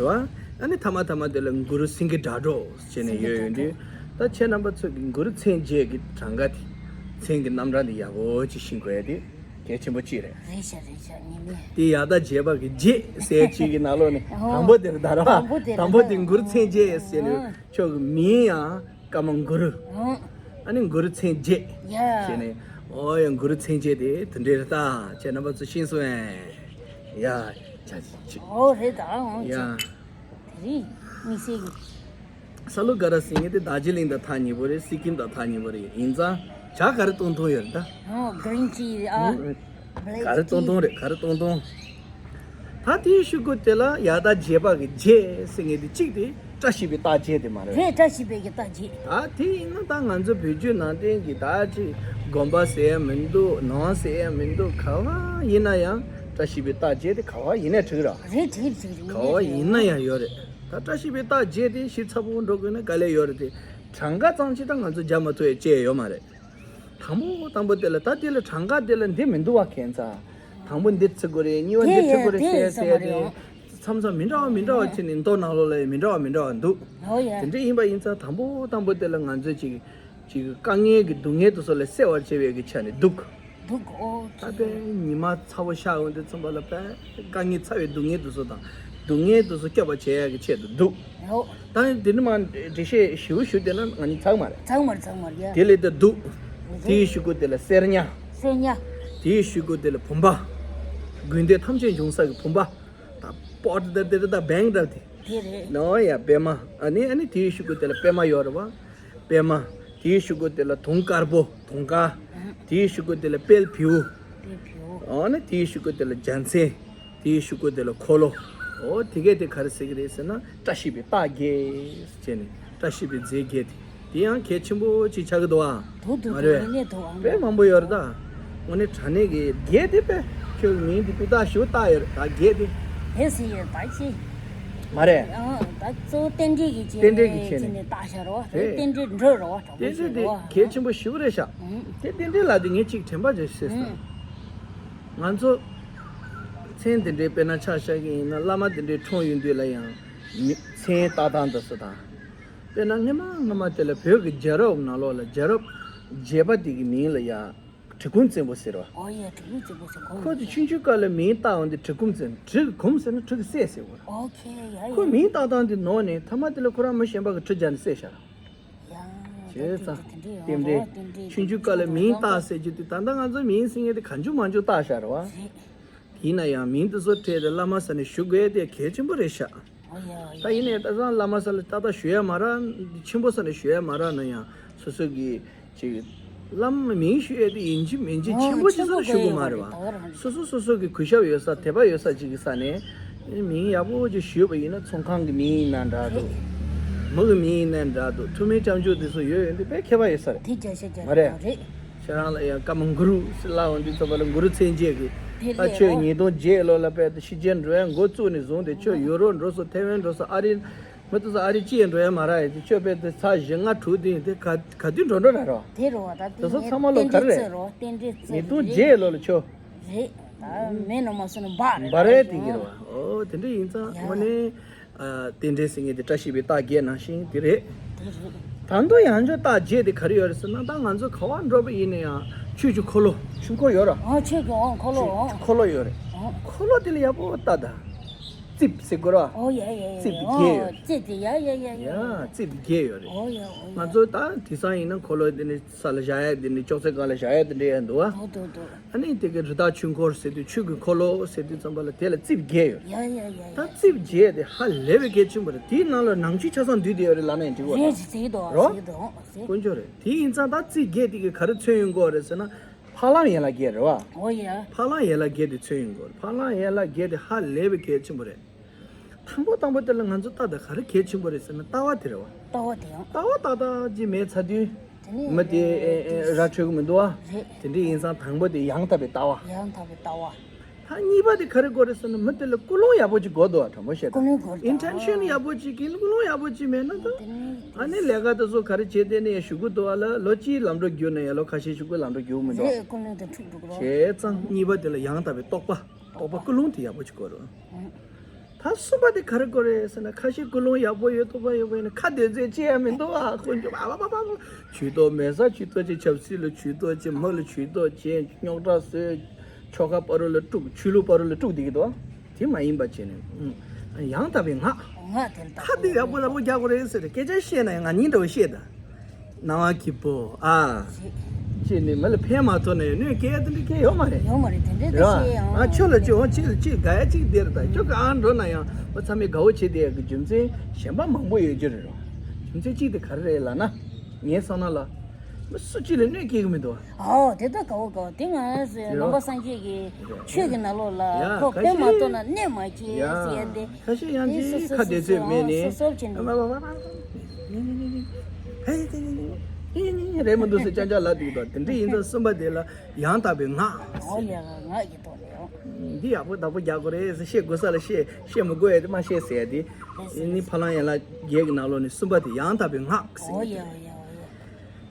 བ། ཨ་ནི་ཐ་མ་ཐ་མ་དེ་ལ་གུ་རུ་སེང་གེ་སྒྲ་སྒྲོགས་བྱས་ནས་ཡོད་ཡོད་དུས། ད་ཁྱེད་རྣམ་པ་ཚོ་གི་གུ་རུ་མཚན་བརྒྱད་ཀྱི་གྲངས་ཀ་དེ། མཚན་གྱི་རྣམ་གྲངས་དེ་ཡག་པོ་ཅིག་ཤེས་དགོས་ཡ་དེ་གལ་ཆེན་པོ་གཅིག་རེད། རེད་ཤག་རེད་ཤག་ངེས་མེད། དེ་ཡ་ད་བརྒྱད་པ་གི་བརྒྱད་ཟེར་ཅིག་གི་ནང་ལོགས་ནས་ཨོ། དང་པོ་དེ་རེད་ད་ར། དང་པོ་དེ་རེད་དང་པོ་ད། དེ་གུ་རུ་མཚན་བརྒྱད་ཟེར་ནས་ཨོ། ཁྱོད་ཀྱི་མིང་ཡང་ཀརྨ་གུ་རུ། ཨོ། ཨ་ནི་གུ་རུ་མཚན་བརྒྱད་ཡ། ཟེར་ནས་ཨོ་ཡང་གུ་རུ་མཚན་བརྒྱད་དེ་དེ་འདྲས་རེད་ད། ཁྱེད་རྣམ་པ་ཚོ་ཤེས་སོང་ངས། ཡ། ཅ་ཅི་ཅི། ཨོ་རེད་ད་ཨོ་ཅི། ཡ། དེ་རིང་དམིགས་བསལ་གྱི། ས་ལུ་ག་ར་ཟེར་མཁན་དེ་རྡོ་རྗེ་གླིང་དང་ཐག་ཉེ་པོ་རེད། སི་ཀིམ་དང་ཐག་ཉེ་པོ་རེད། ཡིན་ཙང་ཇ་ག་རེ་བཏུང་བཏུང་ཡོད་རེད་ད། ཨོ་གི་རིན་ཊི་ཨ། ཨུ། ག་རེ་བཏུང་བཏུང་རེད། ག་རེ་བཏུང་བཏུང་། ད་དེའི་གཞུག་གུ་དེ་ལ་ཡ་ད་བརྒྱད་པ་གི་བརྒྱད་ཟེར་མཁན་དེ་གཅིག་དེ་བཀྲ་ཤིས་པའི་རྟགས་བརྒྱད་དེ་མ་རེད། རེད་བཀྲ་ཤིས་པའི་གི་རྟགས་བརྒྱད། ད་དེ་ཡིན་ན་ད་ང་ཚོ་བོད་བརྒྱུད་ནང་བསྟན་གྱི་ད་ཅིག་དགོན་པ་ཟེར་ཡ་མི་འདུག་ནང་ཟེར་ཡ་མི་འདུག་ག་བ་ཡིན་ན་ཡང་བཀྲ་ཤིས་པའི་རྟགས་བརྒྱད་དེ་ག་བ་ཡིན་ནའི་འགྲིག་ར། རེད་འགྲིག་འགྲིག་རེད། ག་བ་ཡིན་ན་ཡང་ཡོད་རེད། ད་བཀྲ་ཤིས་པའི་རྟགས་བརྒྱད་དེ་ཞིབ་ཚགས་པོ་འགྲོ་དགོས་ན་དཀའ་ལས་ཡོད་རེད་དེ། གྲངས་ཀ་ཙམ་ཅིག་ད་ང་ཚོ་རྒྱབ་མ་ཐུབ་ཡ་བཅས་ཡོད་མ་རེད། དང་པོ་དང་པོ་དེ་ལ་ད་དེ་ལ་གྲངས་ཀ་དེ་ལ་འདི་མི་འདུག་བ་ཁྱད་མཚར། དང་པོ་འདི་བརྩི་དགོས་རེད། གཉིས་པ་འདི་བརྩི་དགོས་རེད་ཟེར་ཟེར་ཏེ། མཚམས་མཚམས་མི་འདྲ་བ་མི་འདྲ་བ་བྱས་ནས་མདོ་ནང་ལོགས་ལ་ཡང་མི་འདྲ་བ་མི་འདྲ་བ་འདུག་ཨོ་ཡ། དེ་འདྲ་ཡིན་པ་ཡིན་ཙང་དང་པོ་དང་པོ་དེ་ལ་ང་ཚོས་ཅིག་ཅིག་དཀའ་ངལ་གྱི་སྡུག་བསྔལ་དེ་ཚོ་ལ་སེལ་བར་བྱེད་པའི་གི་ཆ་ནས་འདུག་འདུག་ཨོ་ད་ཁྱི། དཔེ་ཉི་མ་ཚ་བོ་ཤར་འོང་དུས་ཙམ་པ་ལ་དཔེ་དཀའ་ངལ་ཚ་བའི་སྡུག་བསྔལ་དེ་ཚོ་དང་སྡུག་བསྔལ་དེ་ཚོ་སྐྱོབ་པ་བྱེད་ཡ་གི་ཆེད་དུ་འདུག་ཨོ། ད་དེ་ནི་མ་འགྲེལ་བཤད་ཞིབ་ཞུ་དེ་ན་ང་གཉིས་ཚང་མ་རེད། ཚང་མ་རེད་ཚང་མ་རེད་ཡ། དེ་ལས་ད་འདུག་དེའི་གཞུག་གུ་དེ་ལ་གསེར་ཉ། གསེར་ཉ། དེའི་གཞུག་གུ་དེ་ལ་བུམ་པ། དགོས་འདོད་ཐམས་ཅད་འབྱུང་ས་གི་བུམ་པ། ད་པོ་ཏི་ད་དེ་ད་བེང་ད་དེ། དེ་རེད། ནོ་ཡ་པད་མ། ཨ་ནི་ཨ་ནི་དེའི་གཞུག་གུ་དེ་ལ་པད་མ་ཡོད་རེད་བ། པད་མ། དེའི་གཞུག་གུ་དེ་ལ་དུང་དཀར་པོ་དུང་དཀར། དེའི་གཞུག་གུ་དེ་ལ་དཔལ་བེའུ། དཔལ་བེའུ། ཨ་ནི་དེའི་གཞུག་གུ་དེ་ལ་རྒྱལ་མཚན། དེའི་གཞུག་གུ་དེ་ལ་འཁོར་ལོ། ཨོ་དེ་གས་དེ་ག་རེ་ཟེར་གི་རེད་ཟེར་ན་བཀྲ་ཤིས་པའི་རྟགས་བརྒྱད་ཟེར་ནས་བཀྲ་ཤིས་པའི་རྫས་བརྒྱད་དེ་དེ་ཡང་གལ་ཆེན་པོ་ཅིག་ཆགས་ཀྱི་འདུག་ཨ། འདུག་འདུག་མ་རེད། དངོས་གནས་འདུག་ཨ། དཔེ་མང་པོ་ཡོད་རེད་ད། དངོས་གནས་དྲང་གནས་ཀྱི་བརྒྱད་དེ་དཔེ་ཁྱོད་ཀྱི་མིང་དེ་སྤུས་དག་ཞེ་པོ་བཏགས་ཡོད་རེད་ད་བརྒྱད་དེ། དེ་ཟེར་ཡོད་ད་ཅི། མ་རེད། ཨ་ད་གཙོ་བོ་རྟེན་འབྲེལ་གྱི་རྟེན་འབྲེལ་གྱི་ཆེད་ཆེད་ནས་ནས་བཏགས་བཞག་རོགས་རེད། རེད། རྟེན་འབྲེལ་འགྲོ་རོགས་དྲང་པོ་རྟེན་འབྲེལ་ཞིག་དེ་རོགས་གལ་ཆེན་པོ་ཞེ་པོ་རེད་ཤག་ཨུམ། དེ་རྟེན་འབྲེལ་ལ་དེ་ངས་གཅིག་དྲན་པ་ཅིག་བྱས་སོང་། ཨུམ། ང་ཚོ་མཚན་དེ་འདྲའི་དཔེར་ན་ཆ་བཞག་གི་ཡིན་ན་བླ་མ་དེ་འདྲའི་འཁྲུངས་ཡོང་དུས་ལ་ཡང་ མི་མཚན་བཏགས་སྟངས་དེ་ཚོ་དང་། དཔེར་ན་སྔ་མ་སྔ་མ་དེ་ལ་བོད་ཀྱི་རྒྱལ་རབས་ནང་ལོགས་ལ་རྒྱལ་རབས་བརྒྱད་པ་དེ་གི་མིང་ལ་ཡང་གྲི་གུམ་བཙན་པོ་ཟེར་བ། ཨོ་ཡ། གྲི་གུམ་བཙན་པོ་ཟེར་གོ། ཁོ་ཚོ་ཆུང་ཆུང་སྐབས་ལ་མིང་བཏགས་འོང་དེ་གྲི་གུམ་བཙན། གྲི་གི་གུམ་ཟེར་ན་གྲི་གི་སྲས་ཟེར་བ། ཨོ་ཁེ། ཡ་ཡ། ཁོ་མིང་བཏགས་སྟངས་དེ་ནོར་ནས་ཐ་མ་དེ་ལ་ཁོ་རང་མི་གཞན་པ་གི་གྲི་རྒྱག་ནས་བསད་བཞག་ར། ཡ། བྱས་ཙང་རྟེན་འབྲེལ། ཆུང་ཆུང་སྐབས་ལ་མིང་བཏགས་ཟེར་རྒྱུ་དེ་ད་ལྟ་ང་ཚོ་མིང་ཟེར་མཁན་དེ་གང་བྱུང་མང་བྱུང་བཏགས་བཞག་རེད་བ། རེད། ཡིན་ན་ཡང་མིང་དེ་ཚོ་ཁྲིད་དེ་བླ་མ་ས་ནས་ཞུ་དགོས་དེ་གལ་ཆེན་པོ་རེད་ཤག་ཨོ་ཡ། ད་ཡིན་ནའི་ད་ཚང་བླ་མ་ས་ལ་ཏག་ཏག་ཞུ་ཡ་མ་རག་ཆེན་པོ་ས་ནས་ཞུ་ཡ་མ་རག་ན་ཡང་སོ་སོ་གི་ཅིག་བླ་མ་མིང་ཞུ་ཡ་དེ་ཡིན་གཅིག་མིན་གཅིག་ཨོ་ཆེན་པོ་ཅིག་ས་ལ་ཞུ་དགོས་མ་རེད་བ། ད་ག་རང་རེད། སོ་སོ་སོ་སོ་གི་གུས་ཞབས་ཡོད་ས་དད་པ་ཡོད་ས་ཅིག་གི་ས་ནས་མིང་ཡག་པོ་ཅིག་ཞུས་པ་ཡིན་ན་ཚོང་ཁང་གི་མིང་ཡིན་ན་འདྲ་འདུག་མི་གི་མིང་ཡིན་ན་འདྲ་འདུག་ཐུ་མི་རྐྱང་ཕྱོགས་དེ་ཚོ་ཡོད་ཡོད་འདི་དཔེ་ཁྱད་པར་ཡོད་ས་རེད། དེ་བརྒྱ་ཆ་བརྒྱ་མ་རེད། རེད། ཁྱེད་རང་ལ་ཡང་སྐར་མ་གུ་རུ་ཟེར་ལབ་འོང་དུས་ཙམ་པ་ལ་གུ་རུ་མཚན་བརྗོད་ཀྱི། དེ་ད་ལས་ཁྱོད་ཨོ། ཉིས་སྟོང་བརྒྱད་ལོ་ལ་དཔེ་ད་ཕྱི་རྒྱལ་འགྲོ་ཡ་འགོ་བཙུགས་ནས་བཟུང་སྟེ་ཁྱོད་ཨོ། ཡུ་རོབ་འགྲོ་སོང་། ཐེ་ཝན་འགྲོ་སོང་། ཨ་རི་མི་ཏོ་ས་ཨ་རི་ཅི་ཡང་འགྲོ་ཡ་མ་རག་ཡ་དེ་ཁྱོད་དཔེ་ད་ཚར་བཞི་ལྔ་དྲུག་དེ་ཡིན་དེ་ག་ག་དུས་འགྲོ་འགྲོ་ར་རོ། དེ་རོ་ད་དེ་ཚོ་ཚང་མ་ལོ་ག་རེ་རེད། རྟེན་འབྲེལ་བརྩི་རོ། རྟེན་འབྲེལ་བརྩི་ཉིས་སྟོང་བརྒྱད་ལོ་ལ་ཁྱོད་རེད། ད་མེད་ནོ་མ་སོང་ནོ་འབའ་རེད། འབའ་རེད་དེ་ཡིན་ར་བ། ཨོ་དེ་འདྲ་ཡིན་ཙང་ཡ་དངོས་གནས། རྟེན་འབྲེལ་ཟེར་མཁན་དེ་བཀྲ་ཤིས་པའི་རྟགས་བརྒྱད་ནང་བཞིན་དེ་རེད། དེ་རེད། ད་དུང་ཡང་བསྐྱར་རྟགས་བརྒྱད་དེ་ག་རེ་ཡོད་རེད་ཟེར་ན། ད་ང་ཚོ་ག་བ་འགྲོ་བ་ཡིན་ན་ཡང་ཆོས་ཀྱི་འཁོར་ལོ། ཆོས་འཁོར་ཡོད་ར། ཨོ་ཆོས་ཀྱི་ཨོ་འཁོར་ལོ། ཆོས་ཨོ་འཁོར་ལོ་ཡོད་རེད། ཨོ་འཁོར་ལོ་དེ་ལ་ཡག་པོ་ལྟ་ད། རྩིབས་ཟེར་དགོས་ར། ཨོ་ཡ་ཡ་ཡ་རྩིབས་ཡ། བརྒྱད་ཡོད་རེད། རྩིབས་དེ་ཡ་ཡ་ཡ་ཡ། ཡ་རྩིབས་བརྒྱད་ཡོད་རེད། ཨོ་ཡ་ཨོ་ཡ། ང་ཚོ་ད་དེང་སང་ཡིན་ན་འཁོར་ལོ་དེ་ནི་ས་ལ་བཞག་ཡ་དེ་ནི་ཅོག་ཙེ་སྒང་ལ་བཞག་ཡ་དེ་འདྲ་ཡ་འདུག་བ། ཨོ་འདུག་འདུག་ཨ་ནི་དེ་གའི་རི་དྭགས་ཆོས་འཁོར་ཟེར་དུས་ཆོས་ཀྱི་འཁོར་ལོ་ཟེར་དུས་ཙམ་པ་ལ་དེ་ལ་རྩིབས་བརྒྱད་ཡོད། ཡ་ཡ་ཡ་ཡ། ད་རྩིབས་བརྒྱད་དེ་ཧ་ལས་པའི་གལ་ཆེན་པོ་རེད། དེའི་ནང་ལ་ནང་ཆོས་ཆ་ཚང་འདུས་བསྡད་ཡོད་རེད་ལབ་ན་ཡང་འགྲིག་གོ། རེད་ཟེར་གྱི་འདུག་རོ། ཟེར་གྱི་འདུག་ཟེར། དཀོན་མཆོག་རེད། དེ་ཡིན་ཙང་ད་རྩིབས་བརྒྱད་དེ་གི་ག་རེ་མཚོན་ཡོང་གི་ཡོད་རེད་ཟེར་ན། འཕགས་ལམ་ཡན་ལག་བརྒྱད་རེད་བ། ཨོ་ཡ། འཕགས་ལམ་ཡན་ལག་བརྒྱད་དེ་མཚོན་ཡོང་གི་ཡོད་རེད། འཕགས་ལམ་ཡན་ལག་བརྒྱད་དེ་ཧ་ལས་པའི་གལ་ཆེན་པོ་རེད། དང་པོ་དང་པོ་དེ་ལ་ང་ཚོ་ལྟ་ད་ག་རེ་གལ་ཆེན་པོ་རེད་ཟེར་ན་ལྟ་བ་དེ་རེད་བ། ལྟ་བ་དེ་ཡང་། ལྟ་བ་ཏག་ཏག་ཅིག་མེད་ཚར་དུས། དེ་ནས་མི་དེ་ཨེ་ཨེ་ར་འཕྲོད་ཀྱི་མི་འདུག་བ། རེད། དེ་འདྲ་ཡིན་ཙང་དང་པོ་དེ་ཡང་དག་པའི་ལྟ་བ། ཡང་དག་པའི་ལྟ་བ། ད་གཉིས་པ་དེ་ག་རེ་དགོས་རེད་ཟེར་ན་མི་དེ་ལ་ཀུན་སློང་ཡག་པོ་ཅིག་དགོས་འདུག་བ། དྲང་པོ་བཤད་ད། ཀུན་སློང་དགོས་འདུག་ཨིན་ཊེན་ཤན་ཡག་པོ་ཅིག་གིས་ཀུན་སློང་ཡག་པོ་ཅིག་མེད་ན་ད། དེ་ནས་ཨ་ནི་ལས་ཀ་དེ་ཚོ་ག་རེ་བྱེད་དེ་ནས་ཞུ་གི་འདུག་བ་ལ། ལོ་གཅིག་ལམ་འགྲོ་བརྒྱུད་ན་ཡང་ལོ་ཁ་ཤས་ཞུ་གི་ལམ་འགྲོ་བརྒྱུད་མི་འདུག་རེད། ཀུན་སློང་དང་འཁྲུག་འགྲོ་གི་རེད། བྱས་ཙང་གཉིས་པ་དེ་ལ་ཡང་དག་པའི་རྟོགས་པ། རྟོགས་པ་ཀུན་སློང་དེ་ཡག་པོ་ཅིག་དགོས་རེད། ཨང་། ད་གསུམ་པ་དེ་ག་རེ་དགོས་རེད་ཟེར་ན། ཁ་ཤས་ཀུན་སློང་ཡག་པོ་ཡོད། རྟོགས་པ་ཡོད་པ་ཡིན་ན་ཁ་གཏད་ཚོད་ཅི་ཡང་མི་འདུག་ཨ། དཀོན་མཆོག་ཨ་བ་བ་བ་བ། ཇུས་གཏོགས་མེད་ས་ཇུས་གཏོགས་བྱེད། ཆབ་སྲིད་ལ་ཇུས་གཏོགས་བྱེད། མི་ལ་ཇུས་གཏོགས་བྱེད། རྙོག་དྲ་བཟོས། ཆོལ་ཁ་བར་ལ་དཀྲུགས། ཆོས་ལུགས་བར་ལ་དཀྲུགས་བསྡད་ཀྱི་འདུག་ཨ། དེ་མ་ཡིན་པ་བྱས་ནས། ཨང་། ཡང་དག་པའི་ངག་ངག་དེ་ལ་ད་ཁ་དེ་ཡག་པོ་ཡག་པོ་རྒྱག་དགོས་རེད་ཟེར། སྐད་ཆ་བཤད་ན་ཡང་ང་གཉིས་འདྲ་བོ་བཤད་ད། སྣང་བ་སྐྱིད་པོ་ཨ། ཅེས་ནི་མི་ལ་ཕན་མ་ཐོགས་ན་ཡང་གནོད་སྐྱེལ་ཡ་དེ་འདྲ་སྐྱེལ་ཡོད་མ་རེད། ཡོད་མ་རེད། དེ་འདྲ་རེད་ད་བ། བཤད་ཡང་ང་ཆོ་ལ་ཅིག་འོང་། ཅིག་ལ་ཅིག་དགའ་ཡ་ཅིག་དེ་རེད་ད། ཁྱོད་ག་འགྲོ་ན་ཡང་ཨོ་ཚང་མས་དགའ་བོ་བྱེད་བསྡད་ཡ་གི་རྒྱུ་མཚན་གཞན་པ་མང་པོ་ཡོད་རྒྱུ་རེད་རོ། རྒྱུ་མཚན་གཅིག་དེ་ག་རེ་རེད་ལབ་ན། ངའི་བསམ་ན་ལ། མི་སུ་གཅིག་ལ་གནོད་སྐྱེལ་གི་མི་འདུག་བ། ཨོ་དེ་ད་དགའ་བོ་དགའ་བོ་དེ་ང་ལམ་པ་སངས་རྒྱས་ཀྱི་ཆོས་ཀྱི་ནང་ལོགས་ལ་ཡ་ཁོ་ཕན་མ་ཐོགས་ན་གནོད་མ་སྐྱེལ་ཟེར་ཡ་དེ། ཁ་ཤས་ཡང་ཅིག་ཁ་བདེ་ཚོད་མེད་ནས། སོ་སོ་བྱས་ནས། རེད་མི་འདུག་ཟེར་ཅང་ཅང་ལབ་འདུག་ད། དེ་འདྲ་ཡིན་ཙང་གསུམ་པ་དེ་ལ་ཡང་དག་པའི་ངག་ཟེར། ཨོ་ཡ་ངག་གི་ཐོག་ནས། འདི་ཡག་པོ་བདག་པོ་རྒྱག་དགོས་རེད་ཟེར། བཤད་དགོས་ས་ལ་བཤད། བཤད་མི་དགོས་ཡ་དེ་མ་བཤད་ཟེར་ཡ་དེ། ཨེ་ནི་འཕགས་ལམ་ཡན་ལག་བརྒྱད་ཀྱི་ནང་ལོགས་ནས་གསུམ་པ་དེ་ཡང་དག་པའི་ངག་ཟེར་ཡ་དེ། ཨོ་ཡ་ཨོ་ཡ་ཨོ་ཡ།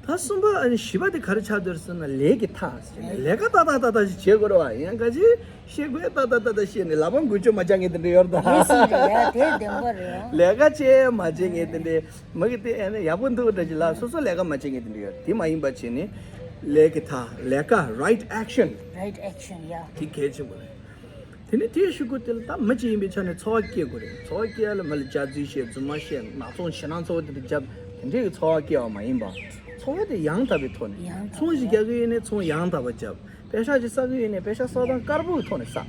ད་གསུམ་པ་ཨ་ནི་བཞི་པ་དེ་ག་རེ་ཆགས་འདུག་ཟེར་ན་ལས་ཀྱི་མཐའ་ཟེར་ནས། ལས་ཀ་ཏག་ཏག་ཏག་ཏག་ཞིག་བྱེད་དགོས་རེད་བ། ཡང་ག་ཅི་བཤད་དགོས་ཏག་ཏག་ཏག་ཏག་བཤད་ནས་ལག་པ་འགུལ་སྐྱོད་མ་བྱ་མཁན་དེ་འདྲ་ཡོད་རེད་ད། ལས་ཀ་བྱེད་མ་བྱེད་མཁན་དེ་འདྲ། མ་གི་དེ་ཨ་ནི་ཡག་པོ་འདུག་འདྲ་ཅིག་ལ་སོ་སོ་ལས་ཀ་མ་བྱེད་མཁན་དེ་འདྲ་ཡོད་རེད། དེ་མ་ཡིན་པ་བྱས་ནས་ལས་ཀྱི་མཐའ། ལས་ཀ་right action། Right action, yeah. དེ་གལ་ཆེན་པོ་རེད། དེ་ནས་དེའི་གཞུག་གུ་དེ་ལ་ད་མི་གཅིག་ཡིན་པའི་ཆ་ནས་འཚོ་བ་སྐྱེལ་དགོས་རེད། འཚོ་བ་སྐྱེལ་ཡ་ལ་མི་ལ་ལྗགས་རྩིས་བཤད། རྫུན་མ་བཤད། ནག་ཚོང་ཞེད་སྣང་ཚ་བོ་དེ་འདྲ་བརྒྱབ། དེ་འདྲའི་གི་འཚོ་བ་སྐྱེལ་བ་མ་ཡིན་པ། འཚོ་བ་དེ་ཡང་དག་པའི་ཐོག་ནས། ཡང་དག་པའི་ཚོང་ཞིག་རྒྱག་གི་ཡོད་ནའི་ཚོང་ཡང་དག་པ་བརྒྱབ། པེ་ཤག་ཅིག་བསགས་ཀྱི་ཡོད་ནའི་པེ་ཤག་བསགས་སྟངས་དཀར་པོའི་ཐོག་ནས་བསགས།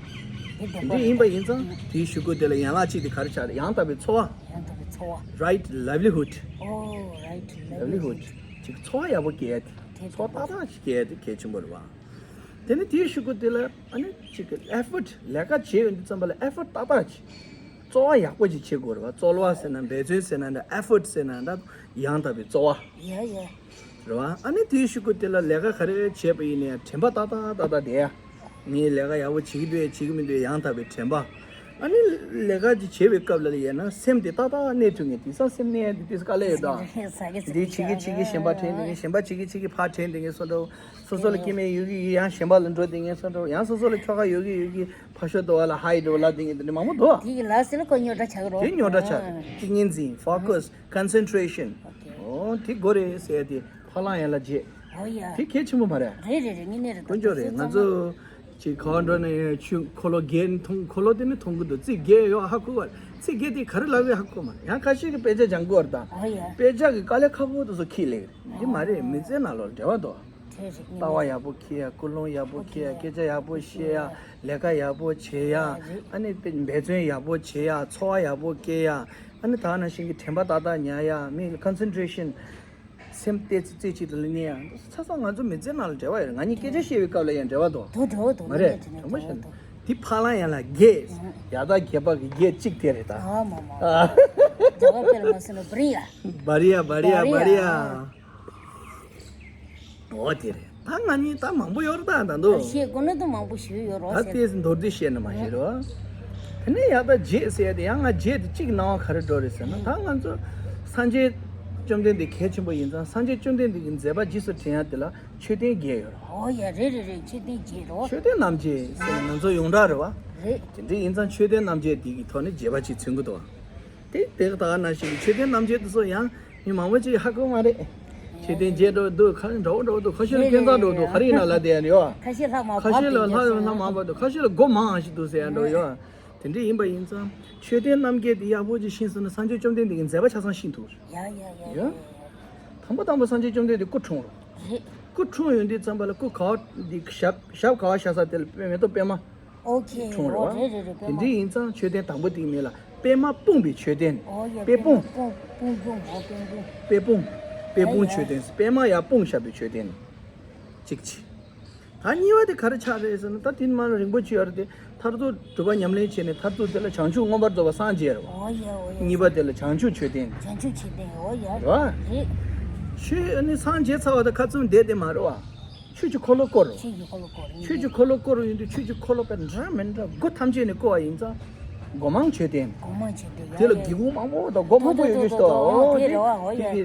དེ་བདེན་པ་དེ་ཡིན་པ་རེད། ཡིན་ཙང་དེའི་གཞུག་གུ་དེ་ལ་ཡན་ལག་གཅིག་དེ་ག་རེ་ཆགས་རེད། ཡང་དག་པའི་འཚོ་བ། ཡང་དག་པའི་འཚོ་བ། Right livelihood། ཨོ་right livelihood livelihood། ཅིག་འཚོ་བ་ཡག་པོ་སྐྱེལ་ཡ་དེ། དེ་འཚོ་བ་བདེན་པ་ཏག་ཏག་ཅིག་སྐྱེལ་ཡ་དེ་གལ་ཆེན་པོ་རེད་བ། དེ་ནས་དེའི་གཞུག་གུ་དེ་ལ་ཨ་ནི་ཅིག་གི་effort། ལས་ཀ་བྱེད་ཡོང་དུས་ཙམ་པ་ལ་effort་ཏག་ཏག་ཅིག་རྩོལ་བ་ཡག་པོ་ཅིག་བྱེད་དགོས་རེད་བ། རྩོལ་བ་ཟེར་ན་འབད་བརྩོན་ཟེར་ན་འདྲ། effort་ཟེར་ན་འདྲ། ཡང་དག་པའི་རྩོལ་བ། ཡ་ཡ། རེད་བ། ཨ་ནི་དེའི་གཞུག་གུ་དེ་ལ་ལས་ཀ་ག་རེ་བྱས་པ་ཡིན་ནའི་དྲན་པ་ཏག་ཏག་ཏག་ཏག་བསྡད་ཡ། ངས་ལས་ཀ་ཡག་པོ་བྱེད་ཀྱི་འདུག་བྱེད་ཀྱི་མི་འདུག་ཡང་དག་པའི་དྲན་པ། ཨ་ནི་ལས་ཀ་ཅིག་བྱེད་པའི་སྐབས་ལ་ཡིན་ན་སེམས་དེ་ཏག་ཏག་གནས་ཐུབ་ངེས། དེང་སང་སེམས་གནས་ཡ་དེ་དུས་དཀའ་ལས་ཡོད་ད། འདི་བྱེད་ཀྱི་བྱེད་ཀྱི་གཞན་པ་དྲན་དེ་ངས་གཞན་པ་བྱེད་ཀྱི་བྱེད་ཀྱི་ཕར་དྲན་དེ་ངས་སོ་འདྲ། སོ་སོ་ལ་སྐྱེ་དམན་ཡོད་ཀྱི་ཡོད་ཀྱི་ཡང་གཞན་པ་ལ་འགྲོ་དེ་ངས་སོ་འདྲ། ཡང་སོ་སོ་ལ་ཁྱོ་ག་ཡོད་ཀྱི་ཡོད་ཀྱི་ཕར་ཤོ་འདུག་བ་ལ་ཧའི་འགྲོ་ལ་དེ་ངས་དེ་འདྲ་མང་པོ་འདུག་དེ་གི་ལ་སེ་ལ་ཁོ་ཉོ་འདྲ་ཆགས་རོ། དེ་ཉོ་འདྲ་ཆགས། ཏིང་ངེ་འཛིན། Focus. Concentration. ཨོ་དེ་དགོས་རེད་ཟེར་ཡ་དེ་ཕ་ལང་ཡ་ལ་རྗེས། ཨོ་ཡ། དེ་གལ་ཆེན་པོ་མ་རེད། རེད་རེད་རེད། ངེས་ནས་རེད། དཀོན་མཆོག་རེད། ང་ཚོ་ཅིག་ག་བ་འགྲོ་ནས་ཆུ་འཁོར་ལོ་བརྒལ་ནས་མཐོང་། འཁོར་ལོ་དེ་ནི་མཐོང་གི་འདུག་རྩིག་བརྒལ་ཡོད་ཧ་གོ་བ། རྩིག་བརྒལ་དེ་ག་རེ་ལབ་ཡོད་ཧ་གོ་མ་རེད། ཡང་ཁ་ཤས་ཀྱིས་དཔེ་ཆ་སྦྱང་གི་ཡོད་རེད་ད། ཨོ་ཡ། དཔེ་ཆ་གི་དཀའ་ལས་ཁག་པོ་དེ་ཚོ་ཁྱེར་ལེ་རེད། འདི་མ་རེད། མི་ཚེ་ནང་ལོགས་འབྲེལ་བ་འདུག་རེད་རེད། ངེས་ལྟ་བ་ནས་ཡག་པོ་འཁྱེར་ཡ། ཀུན་སློང་ཡག་པོ་འཁྱེར་ཡ། སྐད་ཆ་ཡག་པོ་བཤད་ཡ། ལས་ཀ་ཡག་པོ་བྱེད་ཡ། ཨ་ནི་འབད་བརྩོན་ཡག་པོ་བྱེད་ཡ། འཚོ་བ་ཡག་པོ་སྐྱེལ་ཡ། ཨ་ནི་ད་ག་ནང་བཞིན་གྱི་དྲན་པ་ཏག་ཏག་ཉར་ཡ། མི་ལ་concentration། སེམས་གཏད་རྩིས་རྩེ་གཅིག་ཏུ་ལ་གནས་ཡ། ཆ་ཚང་ང་ཚོ་མི་ཚེ་ནང་ལ་འབྲེལ་བ་ཡོད་རེད། ང་གཉིས་སྐད་ཆ་བཤད་པའི་སྐབས་ལ་ཡང་འབྲེལ་བ་འདུག་འདུག་འདུག་འདུག་མ་རེད། ངས་དྲན་དྲན་པ་ཤེས་ན་འདུག་འདི་ཕ་ལང་ཡ་ལ་རྒྱས། ཡ་ད་རྒྱས་པ་གི་རྒྱས་གཅིག་དེ་རེད་ད། ཨ་མ་མ། ཨ། རྒྱ་གར་སྐད་ལ་མ་སེམས་ན་བ་རི་ཡ། བ་རི་ཡ་བ་རི་ཡ་བ་རི་ཡ། ཨོ་དེ་རེད། ད་ང་གཉིས་ད་མང་པོ་ཡོད་རེད་ད་ད་འདུག་བཤད་དགོས་ན་ད་མང་པོ་ཞིག་ཡོད་རོགས་ད་ཟེར། ལྟས་མདོར་བསྡུས་བཤད་ན་མ་ཤེས་རོགས། དེ་ནས་ཡ་ད་རྗེས་ཟེར་ཡ་དེ་ཡང་ང་རྗེས་དེ་གཅིག་སྣང་བ་ག་རེ་འགྲོ་རེད་ཟེར་ན། ད་ང་ཚོ་སངས་རྒྱས་བཅོམ་ལྡན་འདས་གལ་ཆེན་པོ་ཡིན་ཙང་། སངས་རྒྱས་བཅོམ་ལྡན་འདས་ཀྱི་མཛད་པ་རྗེས་སུ་དྲན་ཡ་དེ་ལ་མཆོད་རྟེན་བརྒྱད་ཡོད་རེད། ཨོ་ཡ་རེད་རེད་རེད། མཆོད་རྟེན་བརྒྱད་རོགས། མཆོད་རྟེན་རྣམ་བརྒྱད་ཟེར་ན་ང་ཚོ་ཡོངས་གྲགས་རེད་བ། རེད། དེ་འདྲ་ཡིན་ཙང་མཆོད་རྟེན་རྣམ་བརྒྱད་དེ་གི་ཐོག་ནས་རྒྱས་པ་ཅིག་མཚོན་གི་འདུག་བ། དེ་དེ་ད་ག་ནང་བཞིན་གྱི་མཆོད་རྟེན་རྣམ་བརྒྱད་དེ་ཚོ་ཡང་མི་མང་པོ་ཅིག་ཧ་གོ་མ་རེད། མཆོད་རྟེན་བརྒྱད་འགྲོ་འདུག་ཁ་འདྲ་བོ་འདྲ་བོ་འདུག་ཁ་ཤས་ལ་རེད་སྐལ་བཟང་འགྲོ་འདུག་རེད་རེད། ག་རེ་ཡིན་ན་ལབ་དེ་ཡང་ཡོད། ཁ་ཤས་ལྷག་མ་ཁ་ཤས་ལ་ལྷག་ཡོད་ལྷག་མང་པ་འདུག་ཁ་ཤས་ལ་སྒོ་མང་ཞིག་འདུག་ཟེར་ཡང་འགྲོ་ཡོད། དེ་འདྲ་ཡིན་པ་ཡིན་ཙང་མཆོད་རྟེན་རྣམ་བརྒྱད་དེ་ཡག་པོ་ཅིག་ཤེས་སོང་ན་སངས་རྒྱས་བཅོམ་ལྡན་འདས་ཀྱི་མཛད་པ་ཆ་ཚང་ཤེས་ཐུབ། ཡ་ཡ་ཡ་ཡ། དང་པོ་དང་པོ་སངས་རྒྱས་བཅོམ་ལྡན་འདས་སྐུ་འཁྲུངས་རོ། རེད། སྐུ་འཁྲུངས་ཡོང་དུས་ཙམ་པ་ལ་སྐུ་ག་བ་འདི་ཞབས་ཞབས་ག་བ་བཞག་ས་དེ་ལ་མེ་ཏོག་པད་མ། ཨོ་ཁེ། འཁྲུངས་རེད་བ། རེད་རེད་རེད། དེ་འདྲ་ཡིན་ཙང་མཆོད་རྟེན་དང་པོ་དེའི་མིང་ལ་པད་མ་སྤུངས་པའི་མཆོད་རྟེན། ཨོ་ཡ། པད་སྤུངས། པད་མ་སྤུངས་སྤུངས་སྤུངས་ཨོ་པད་སྤུངས། པད་སྤུངས། པད་སྤུངས་ཡ་ཡ། མཆོད་རྟེན། པད་མ་ཡར་སྤུངས་བཞག་པའི་མཆོད་རྟེན། གཅིག་བྱས། ད་གཉིས་པ་དེ་ག་རེ་ཆགས་རེད་ཟེར་ན། ད་དེ་མ་རིང་པོ་ཅིག་ཡོད་རེད་དེ། མཐར་ཐུག་སྒྲུབ་པ་ཉམས་ལེན་བྱས་ནས་མཐར་ཐུག་དེ་ལ་བྱང་ཆུབ་མངོན་པར་རྫོགས་པ་སངས་རྒྱས་རེད་བ། ཨོ་ཡ་ཨོ་ཡ། གཉིས་པ་དེ་ལ་བྱང་ཆུབ་མཆོད་རྟེན། བྱང་ཆུབ་མཆོད་རྟེན་ཨོ་ཡ། རེད་བ། རེད། ཆོས་ཨ་ནི་སངས་རྒྱས་ཚར་བ་དང་ཁ་བཙུམ་བསྡད་དེ་མ་རེད་བ། ཆོས་ཀྱི་འཁོར་ལོ་བསྐོར་རོ། ཆོས་ཀྱི་འཁོར་ལོ་བསྐོར་ནི། ཆོས་ཀྱི་འཁོར་ལོ་བསྐོར་ཡོང་དུས་ཆོས་ཀྱི་འཁོར་ལོ་དཔེ་འདྲ་མི་འདྲ་སྒོ་ཐམས་ཅད་ནས་བསྐོར་བ་ཡིན་ཙང་། སྒོ་མང་མཆོད་རྟེན། སྒོ་མང་མཆོད་རྟེན་ཡ་དེ་ལ་ཡ། སྒེའུ་ཁུང་མང་པོ་དང་སྒོ་མང་པོ་ཡོད་ཀྱི་ཞིག་འདུག་ཨོ་དེ་རེད་བ། ཨོ་དེ་ཡ། གི་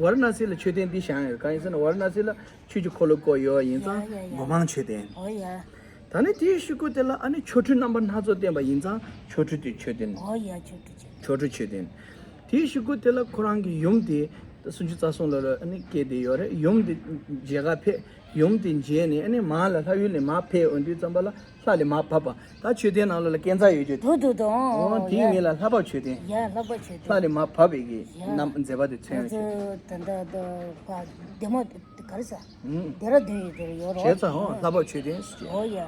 ཝཱ་ར་ཎ་སི་ལ་མཆོད་རྟེན་འདི་བཞེངས་ཡོད། གང་ཡིན་ཟེར་ན་ཝཱ་ར་ཎ་སི་ལ་ཆོས་ཀྱི་འཁོར་ལོ་བསྐོར་ཡོད་ཡིན་ཙང་ཡ་ཡ་ཡ། སྒོ་མང་མཆོད་རྟེན། ཨོ་ཡ། ད་ནི་དེའི་གཞུག་གུ་དེ་ལ་ཨ་ནི་ཆོ་འཕྲུལ་རྣམ་པ་སྣ་ཚོགས་བསྟན་པ་ཡིན་ཙང་ཆོ་འཕྲུལ་དེ་མཆོད་རྟེན། ཨོ་ཡ། ཆོ་འཕྲུལ་མཆོད་རྟེན། ཆོ་འཕྲུལ་མཆོད་རྟེན། དེའི་གཞུག་གུ་དེ་ལ་ཁོ་རང་གི་ཡུམ་དེ་སུམ་ཅུ་རྩ་གསུམ་ལོ་ལ་ཨ་ནི་སྐྱེས་ཏེ་ཡོད་རེད། ཡུམ་དེ་མཇལ་ཁ་ཕེབས། ཡུམ་དེ་མཇལ་ནས་ཨ་ནི་མར་ལ་ལྷ་ཡུལ་ནས་མར་ཕེབས་འོང་དུས་ཙམ་པ་ལ་ལྷ་ལས་མར་བབས་པ། ད་མཆོད་རྟེན་ནང་ལོགས་ལ་སྐས་འཛེག་ཡོད་རྒྱུ་དེ། འདུག་འདུག་འདུག་ཨོ་ཨོ་དེའི་ཡ། མིང་ལ་ལྷ་བབས་མཆོད་རྟེན། ཡ་ལྷ་བབས་མཆོད་རྟེན། ལྷ་ལས་མར་བབས་པའི་གི་ཡ། རྣམ་མཛད་པ་དེ་མཚོན་ཡོད་རྒྱུ། ད་ལྟ་ད་ཕ་བདེ་མོ་ག་རེ་ཟ། ཨུམ། དེ་ར་དོན་ཡོད་དེ་ར་ཡོད་རོ། བྱས་ཙང་ཨོ་ལྷ་བབས་མཆོད་རྟེན་ཟེར་གྱི། ཨོ་ཡ།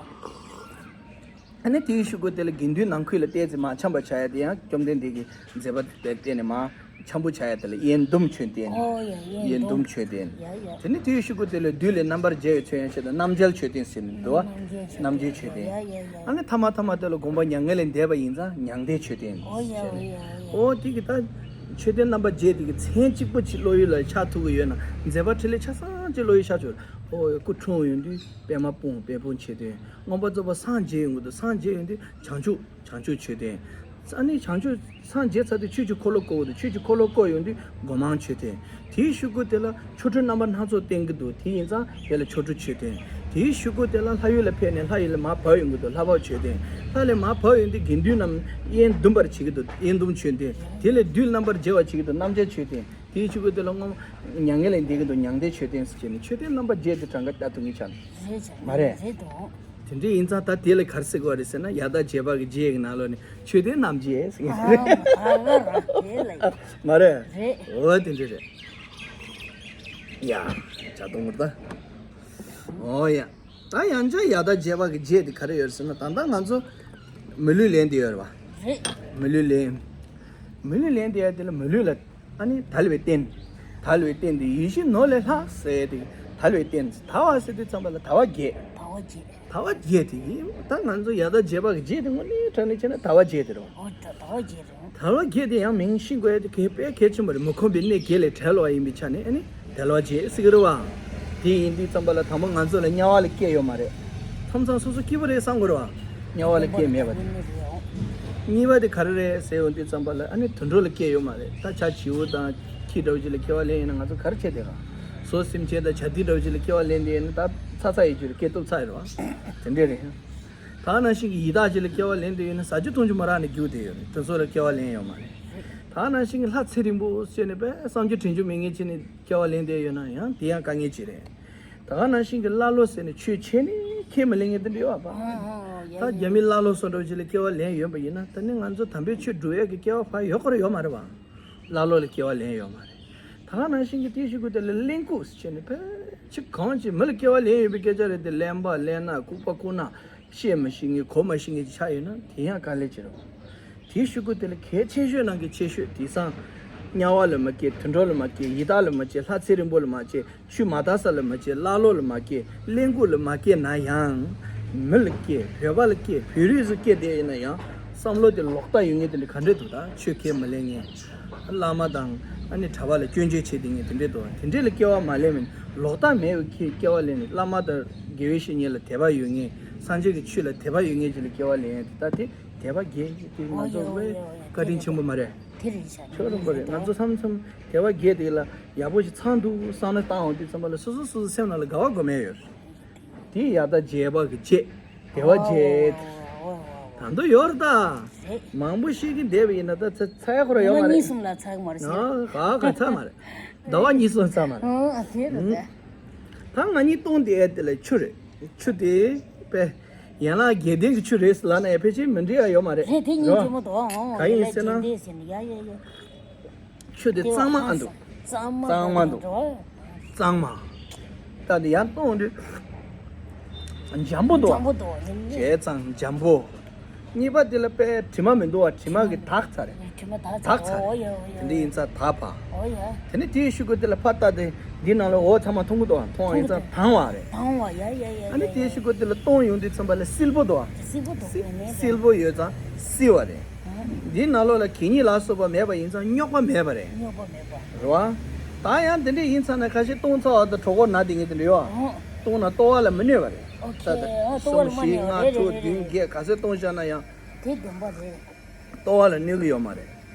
ཨ་ནི་དེའི་གཞུག་གུ་དེ་ལ་དགེ་འདུན་ནང་ཁུལ་ལ་བལྟས་ཚེ་མར་འཆམ་པར་བྱ་ཡ་དེ་ཡང་བཅོམ་ལྡན་འདས་ཀྱི་མཛད་པ་དེ་བལྟས་ནས་མར་འཆམ་པོ་བྱ་ཡ་དེ་ལ་དབྱེན་ཟླུམ་མཆོད་རྟེན། ཨོ་ཡ། དབྱེན་ཟླུམ་མཆོད་རྟེན། ཡ་ཡ། དེ་ནི་དེའི་གཞུག་གུ་དེ་ལ་བདུད་ལས་རྣམ་པར་རྒྱལ་བའི་མཚོན་ཡང་ཆེད་དུ་རྣམ་རྒྱལ་མཆོད་རྟེན་ཟེར་ནས་འདུག་བ། རྣམ་རྒྱལ་མཆོད་རྟེན། ཡ་ཡ་ཡ། ཨ་ནི་ཐ་མ་ཐ་མ་དེ་ལ་དགོངས་པ་མྱ་ངན་ལས་འདས་པ་ཡིན་ཙང་མྱང་འདས་མཆོད་རྟེན་ཟེར་ནས། ཨོ་ཡ་ཨོ་ཡ་ཨོ་ཡ། ཨོ་དེ་གི་ད་མཆོད་རྟེན་རྣམ་པ་བརྒྱད་དེ་གི་མཚན་གཅིག་པོ་ཅིག་བློ་ཡུལ་ལ་ཤར་ཐུབ་ཀྱི་ཡོད་ན། མཛད་པ་འཕྲིན་ལས་ཆ་ཚང་ཅིག་བློ་ཡུལ་ཤར་ཆོག་ཨོ་ཡ། སྐུ་འཁྲུངས་ཡོང་དུས་པད་མ་སྤུངས། པད་སྤུངས་མཆོད་རྟེན། མངོན་པར་རྫོགས་པ་སངས་རྒྱས་ཡོང་གི་འདུག་སངས་རྒྱས་ཡོང་དུས་བྱང་ཆུབ། བྱང་ཆུབ་མཆོད་རྟེན། ཨ་ནི་བྱང་ཆུབ་སངས་རྒྱས་ཚར་དུས་ཆོས་ཀྱི་འཁོར་ལོ་བསྐོར་གྱི་འདུག་ཆོས་ཀྱི་འཁོར་ལོ་བསྐོར་ཡོང་དུས་སྒོ་མང་མཆོད་རྟེན། དེའི་གཞུག་གུ་དེ་ལ་ཆོ་འཕྲུལ་རྣམ་པ་སྣ་ཚོགས་བསྟན་གྱི་འདུག་དེ་ཡིན་ཙང་དེ་ལ་ཆོ་འཕྲུལ་མཆོད་རྟེན། དེའི་གཞུག་གུ་དེ་ལ་ལྷ་ཡུལ་ལ་ཕེབས་ནས་ལྷ་ཡུལ་ལས་མར་བབས་ཡོང་གི་འདུག་ལྷ་བབས་མཆོད་རྟེན། ལྷ་ལས་མར་བབས་ཡོང་དུས་དགེ་འདུན་རྣམས་དབྱེན་ཟླུམ་པར་བྱེད་ཀྱི་འདུག་དབྱེན་ཟླུམ་མཆོད་རྟེན། དེ་ལས་བདུད་རྣམ་པར་རྒྱལ་བར་བྱེད་ཀྱི་འདུག་རྣམ་རྒྱལ་མཆོད་རྟེན། དེའི་གཞུག་གུ་དེ་ལ་སྔོན་མྱ་ངན་ལས་འདས་ཀྱི་འདུག་མྱང་འདས་མཆོད་རྟེན་ཟེར་བྱས་ནས་མཆོད་རྟེན་རྣམ་པ་བརྒྱད་དེ་གྲངས་ཀ་ལྟ་ཐུབ་ངེས་ཆགས། རེད་ཆགས། མ་རེད། རེད་དོ། དེ་འདྲ་ཡིན་ཙང་ད་དེ་ལ་ག་རེ་ཟེར་དགོས་རེད་ཟེར་ན། ཡ་ད་བྱེད་པ་གི་རྗེས་ཀྱི་ནང་ལོགས་ནས་མཆོད་རྟེན་རྣམ་བརྒྱད་ཟེར་གྱི་རེད། ཨ་མ་ཨ་ར་ར་དེ་ལ་ཡིན། མ་རེད། རེད། འོ་དེ་འདྲ་རེད། ཡ་ཇ་གཏོང་གི་རེད་ད། འོ་ཡ། ད་ཡང་བསྐྱར་ཡ་ད་བྱེད་པ་གི་རྗེས་དེ་ག་རེ་ཡོད་རེད་ཟེར་ན། ད་ལྟ་ང་ཚོ་མི་ལུས་ལེན་དེ་ཡོད་རེད་བ། རེད། མི་ལུས་ལེན། མི་ལུས་ལེན་དེ་ཡ་དེ་ལ་མི་ལུས་ལ། ཨ་ནི་དལ་བའི་རྟེན། དལ་བའི་རྟེན་དེ་ཡིད་བཞིན་ནོར་ལས་ལྷག་ཟེར་ཏེ། དལ་བའི་རྟེན། དལ་བ་ཟེར་དུས་ཙམ་པ་ལ་དལ་བ་བརྒྱད། དལ་བ་བརྒྱད། དལ་བ་བརྒྱད་དེ་ཡིན། ད་ང་ཚོ་ཡ་ད་བྱེད་པ་གི་རྗེས་དེ་དངོས་གནས་དྲང་གནས་བྱས་ན་དལ་བ་བརྒྱད་དེ་རེད་བ། ཨོ་ད་དལ་བ་བརྒྱད་རེད། དལ་བ་བརྒྱད་དེ་ཡང་མིང་ཤེས་དགོས་ཡ་དེ་གལ་དཔེ་གལ་ཆེན་པོ་རེད། མི་ཁོམ་པའི་གནས་བརྒྱད་ལས་བྲལ་བ་ཡིན་པའི་ཆ་ནས་ཨ་ནི་དལ་བ་བརྒྱད་ཟེར་གི་རེད་བ། དེ་ཡིན་དུས་ཙམ་པ་ལ་དང་པོ་ང་ཚོ་ལ་དམྱལ་བ་ལ་སྐྱེས་ཡོད་མ་རེད། མཚམས་མཚམས་སོ་སོ་སྐྱིད་པོ་རེད་བསམ་གི་རེད་བ། དམྱལ་བ་ལ་སྐྱེས་མེད་པ་དེ། གཉིས་པ་དེ་ག་རེ་རེད་ཟེར་ཡོང་དུས་ཙམ་པ་ལ། ཨ་ནི་དུད་འགྲོ་ལ་སྐྱེ་ཡོད་མ་རེད། ད་བྱ་བྱིའུ་དང་ཁྱི་འདྲ་བོ་ཅིག་ལ་སྐྱེ་བ་ལེན་ཡོད་ན་ང་ཚོ་ག་རེ་བྱེད་བསྡད་ག་ཟོ་སེམས་ཅན་དང་བྱ་དེ་འདྲ་བོ་ཅིག་ལ་སྐྱེ་བ་ལེན་བསྡད་ཡོད་ན་ད་ཚ་ཚ་ཡི་རྒྱུ་རེད། སྐྱེ་སྟོབས་ཚ་ཡི་རེད་བ། དེ་འདྲས་རེད། ད་ནང་བཞིན་གྱི་ཡི་དྭགས་ཅིག་ལ་སྐྱེ་བ་ལེན་བསྡད་ཡོད་ན་ཟ་རྒྱུ་འཐུང་རྒྱུ་མ་རག་ནས་རྒྱུག་བསྡད་ཡོད་རེད། དེ་ཚོ་ལ་སྐྱེ་བ་ལེན་ཡོད་མ་རེད། ད་ནང་བཞིན་གྱི་ལྷ་ཚེ་རིང་པོ་ཟེར་ནས་པས་བསམ་རྒྱུ་དྲན་རྒྱུ་མེད་མཁན་ཅིག་ནས་སྐྱེ་བ་ལེན་བསྡད་ཡོད་ན་ཡང་དེ་ཡང་དཀའ་ངལ་ཅིག་རེད། ད་ག་ནང་བཞིན་གྱི་ཀླ་ཀློ་ཟེར་ནས་ཆོས་བྱས་ནས་ཁས་མི་ལེན་མཁན་དེ་འདྲ་ཡོད་པ། ཨ་ཨ་ཨ་ཡ་ད་ཡ་རྒྱ་མི་ཀླ་ཀློ་སོགས་འདྲ་བོ་ཅིག་ལ་སྐྱེ་བ་ལེན་ཡོད་པ་ཡིན་ན་ད་ནི་ང་ཚོ་དམ་པའི་ཆོས་སྒྲུབ་ཡས་ཀྱི་སྐྱེ་བ་ཕར་ཡོད་ཁོ་ར་ཡོད་མ་རེད་བ། ཀླ་ཀློ་ལ་སྐྱེ་བ་ལེན་ཡོད་མ་རེད། ད་ག་ནང་བཞིན་གྱི་དེའི་གཞུག་གུ་དེ་ལ་གླེན་ལྐུགས་ཟེར་ནས་ཕལ་ཆེར་གང་ཅི་མི་ལ་སྐྱེ་བ་ལེན་ཡོད་པའི་སྐད་ཆ་རེད་དེ། གླེན་པ་གླེན་ན་ལྐུགས་པ་ལྐུགས་ན། བཤད་མི་ཤེས་མཁན་གོ་མ་ཤེས་མཁན་ཅིག་ཆགས་ཡོད་ན་དེ་ཡང་དཀའ་ལས་ཆེ་རུང་། དེའི་གཞུག་གུ་དེ་ལ་གལ་ཆེ་ཤོས་ནང་གི་ཆེ་ཤོས་དེང་སང་དམྱལ་བ་ལ་མ་སྐྱེ། དུད་འགྲོ་ལ་མ་སྐྱེ། ཡི་དྭགས་ལ་མ་སྐྱེ། ལྷ་ཚེ་རིང་པོ་ལ་མ་སྐྱེ། ཆུ་མ་དག་ས་ལ་མ་སྐྱེ། ཀླ་ཀློ་ལ་མ་སྐྱེ། གླེན་ལྐུགས་ལ་མ་སྐྱེ་ན་ཡང་། མི་ལ་སྐྱེ། བོད་པ་ལ་སྐྱེ། བོད་རིགས་སུ་སྐྱེ་བསྡད་ཡིན་ན་ཡང་བསམ་བློ་དེ་ལོག་ལྟ་ཡོད་མཁན་དེ་འདྲ་ག་འདྲས་འདུག་ད་ཆོས་ཁས་མི་ལེན་མཁན། བླ་མ་དང་ཨ་ནི་གྲྭ་པ་ལ་སྐྱོན་བརྗོད་བྱེད་བསྡད་མཁན་དེ་འདྲས་འདུག་དེ་འདྲས་ལ་སྐྱེ་བ་མ་ལེན་མིན་ལོག་ལྟ་མེད་པའི་ཁྱེད་སྐྱེ་བ་ལེན་ནས་བླ་མ་དང་དགེ་བའི་བཤེས་གཉེན་ལ་དད་པ་ཡོད་མཁན། སངས་རྒྱས་ཀྱི་ཆོས་ལ་དད་པ་ཡོད་མཁན་ཅིག་ལ་སྐྱེ་བ་ལེན་ཡ་དེ་ད་དེ་དད་པ་རྒྱས་དེ་ང་ཨོ་ཡ་ཚོ་ཨོ་ཡ་ཨོ་ཡ་བཀའ་དྲིན་ཆེན་པོ་མ་རེད། དེ་རེད་ཤག་ཁྱོད་རང་པོ་རེད། ང་ཚོ་མཚམས་མཚམས་དད་པ་རྒྱས་དེ་ལ་ཡག་པོ་ཞིག་ཚང་འདུག་བསམ་ན་བཏང་འོང་དུས་ཙམ་པ་ལ་སོ་སོ་སོ་སོ་སེམས་ནང་ལ་དགའ་བ་དགོས་མེད་ཡོད་རེད། དེ་ཡ་ད་རྒྱས་པ་གི་རྒྱས། དེ་བ་རྒྱས། ད་འདོད་ཡོད་རེད་ད། མང་པོ་ཤེས་ཀྱི་བསྡད་པ་ཡིན་ན་ད་ཚ་ཚ་ཡ་ཁོ་ར་ཡོད་མ་རེད། ང་གཉིས་གསུམ་ལ་ཚ་གི་མ་རེད་ཟེར། ཨ་ག་ག་ཚ་མ་རེད། ཟླ་བ་གཉིས་གསུམ་ཚ་མ་རེད། ཨ་དེ་རེད་ད། ད་ང་གཉིས་སྟོང་དེ་ཨེ་དེ་ལ་ཆུ་རེད། ཆུ་དེ་པས་ཡན་ལག་བརྒྱད་ལྡན་གྱི་ཆུ་རེད་ཟེར་ལབ་ན་ཡ་ཕལ་ཆེར་མི་འགྲིག་ཡ་ཡོད་མ་རེད། རེད་དེ་སྙིང་རྗེ་མོ་འདུག་ཨང་། ག་ཡིན་ཟེར་ན། ཡ་ཡ་ཡ། ཆུ་དེ་གཙང་མ་ཨ་འདུག་གཙང་མ་འདུག་གཙང་མ། ད་དེ་ཡང་གཏོང་དུས་འཇམ་པོ་འདུག་འཇམ་པོ་འདུག་ཇེ་གཙང་འཇམ་པོ། གཉིས་པ་དེ་ལ་དཔེ་དྲི་མ་མི་འདུག་བ། དྲི་མ་གི་དག་ཚར་རེད། དྲི་མ་དག་ཚར་རེད། དག་ཚར་རེད། ཨོ་ཡ་ཨོ་ཡ། དེ་འདྲ་ཡིན་ཙང་དག་པ། ཨོ་ཡ། དེ་ནས་དེའི་གཞུག་གུ་དེ་ལ་ཕར་ལྟ་དེ་འདི་ནང་ལ་འོ་ཚང་མ་མཐོང་གི་འདུག་བ། མཐོང་བ་ཡིན་ཙང་དྭངས་བ་རེད། དྭངས་བ་ཡ་ཡ་ཡ། ཨ་ནི་དེའི་གཞུག་གུ་དེ་ལ་གཏོང་ཡོང་དུས་ཙམ་པ་ལ་བསིལ་པོ་འདུག་བ། བསིལ་པོ་འདུག་བསིལ་པོ་ཡོད་ཙང་བསིལ་བ་རེད། འདིའི་ནང་ལོགས་ལ་གད་སྙིགས་ལ་སོགས་པ་མེད་པ་ཡིན་ཙང་རྙོག་པ་མེད་པ་རེད། རྙོག་པ་མེད་པ། རེད་བ། ད་ཡང་དེ་འདྲས་ཡིན་ཙང་ན་ཁ་ཤས་གཏོང་ཚར་བ་དང་གྲོད་ཁོག་ན་དེ་ངས་དེ་འདྲས་ཡོད། ཨོ། གཏོང་ན་ལྟོ་བ་ལ་མི་གནོད་པ་རེད། ཨོ་ཁེ། ད་ལྟ་ཨོ་ལྟོ་བ་ལ་མ་གསུམ་བཞི་གནོད་པ་ལྔ་རེད་དྲུག་རེད་རེད་བདུན་རེད། བརྒྱད་ག་ཚོད་གཏོང་བཞག་ན་ཡང་། དེ་བདེན་པ་རེད། ལྟོ་བ་ལ་གནོད་ཀྱི་ཡོད་མ་རེད།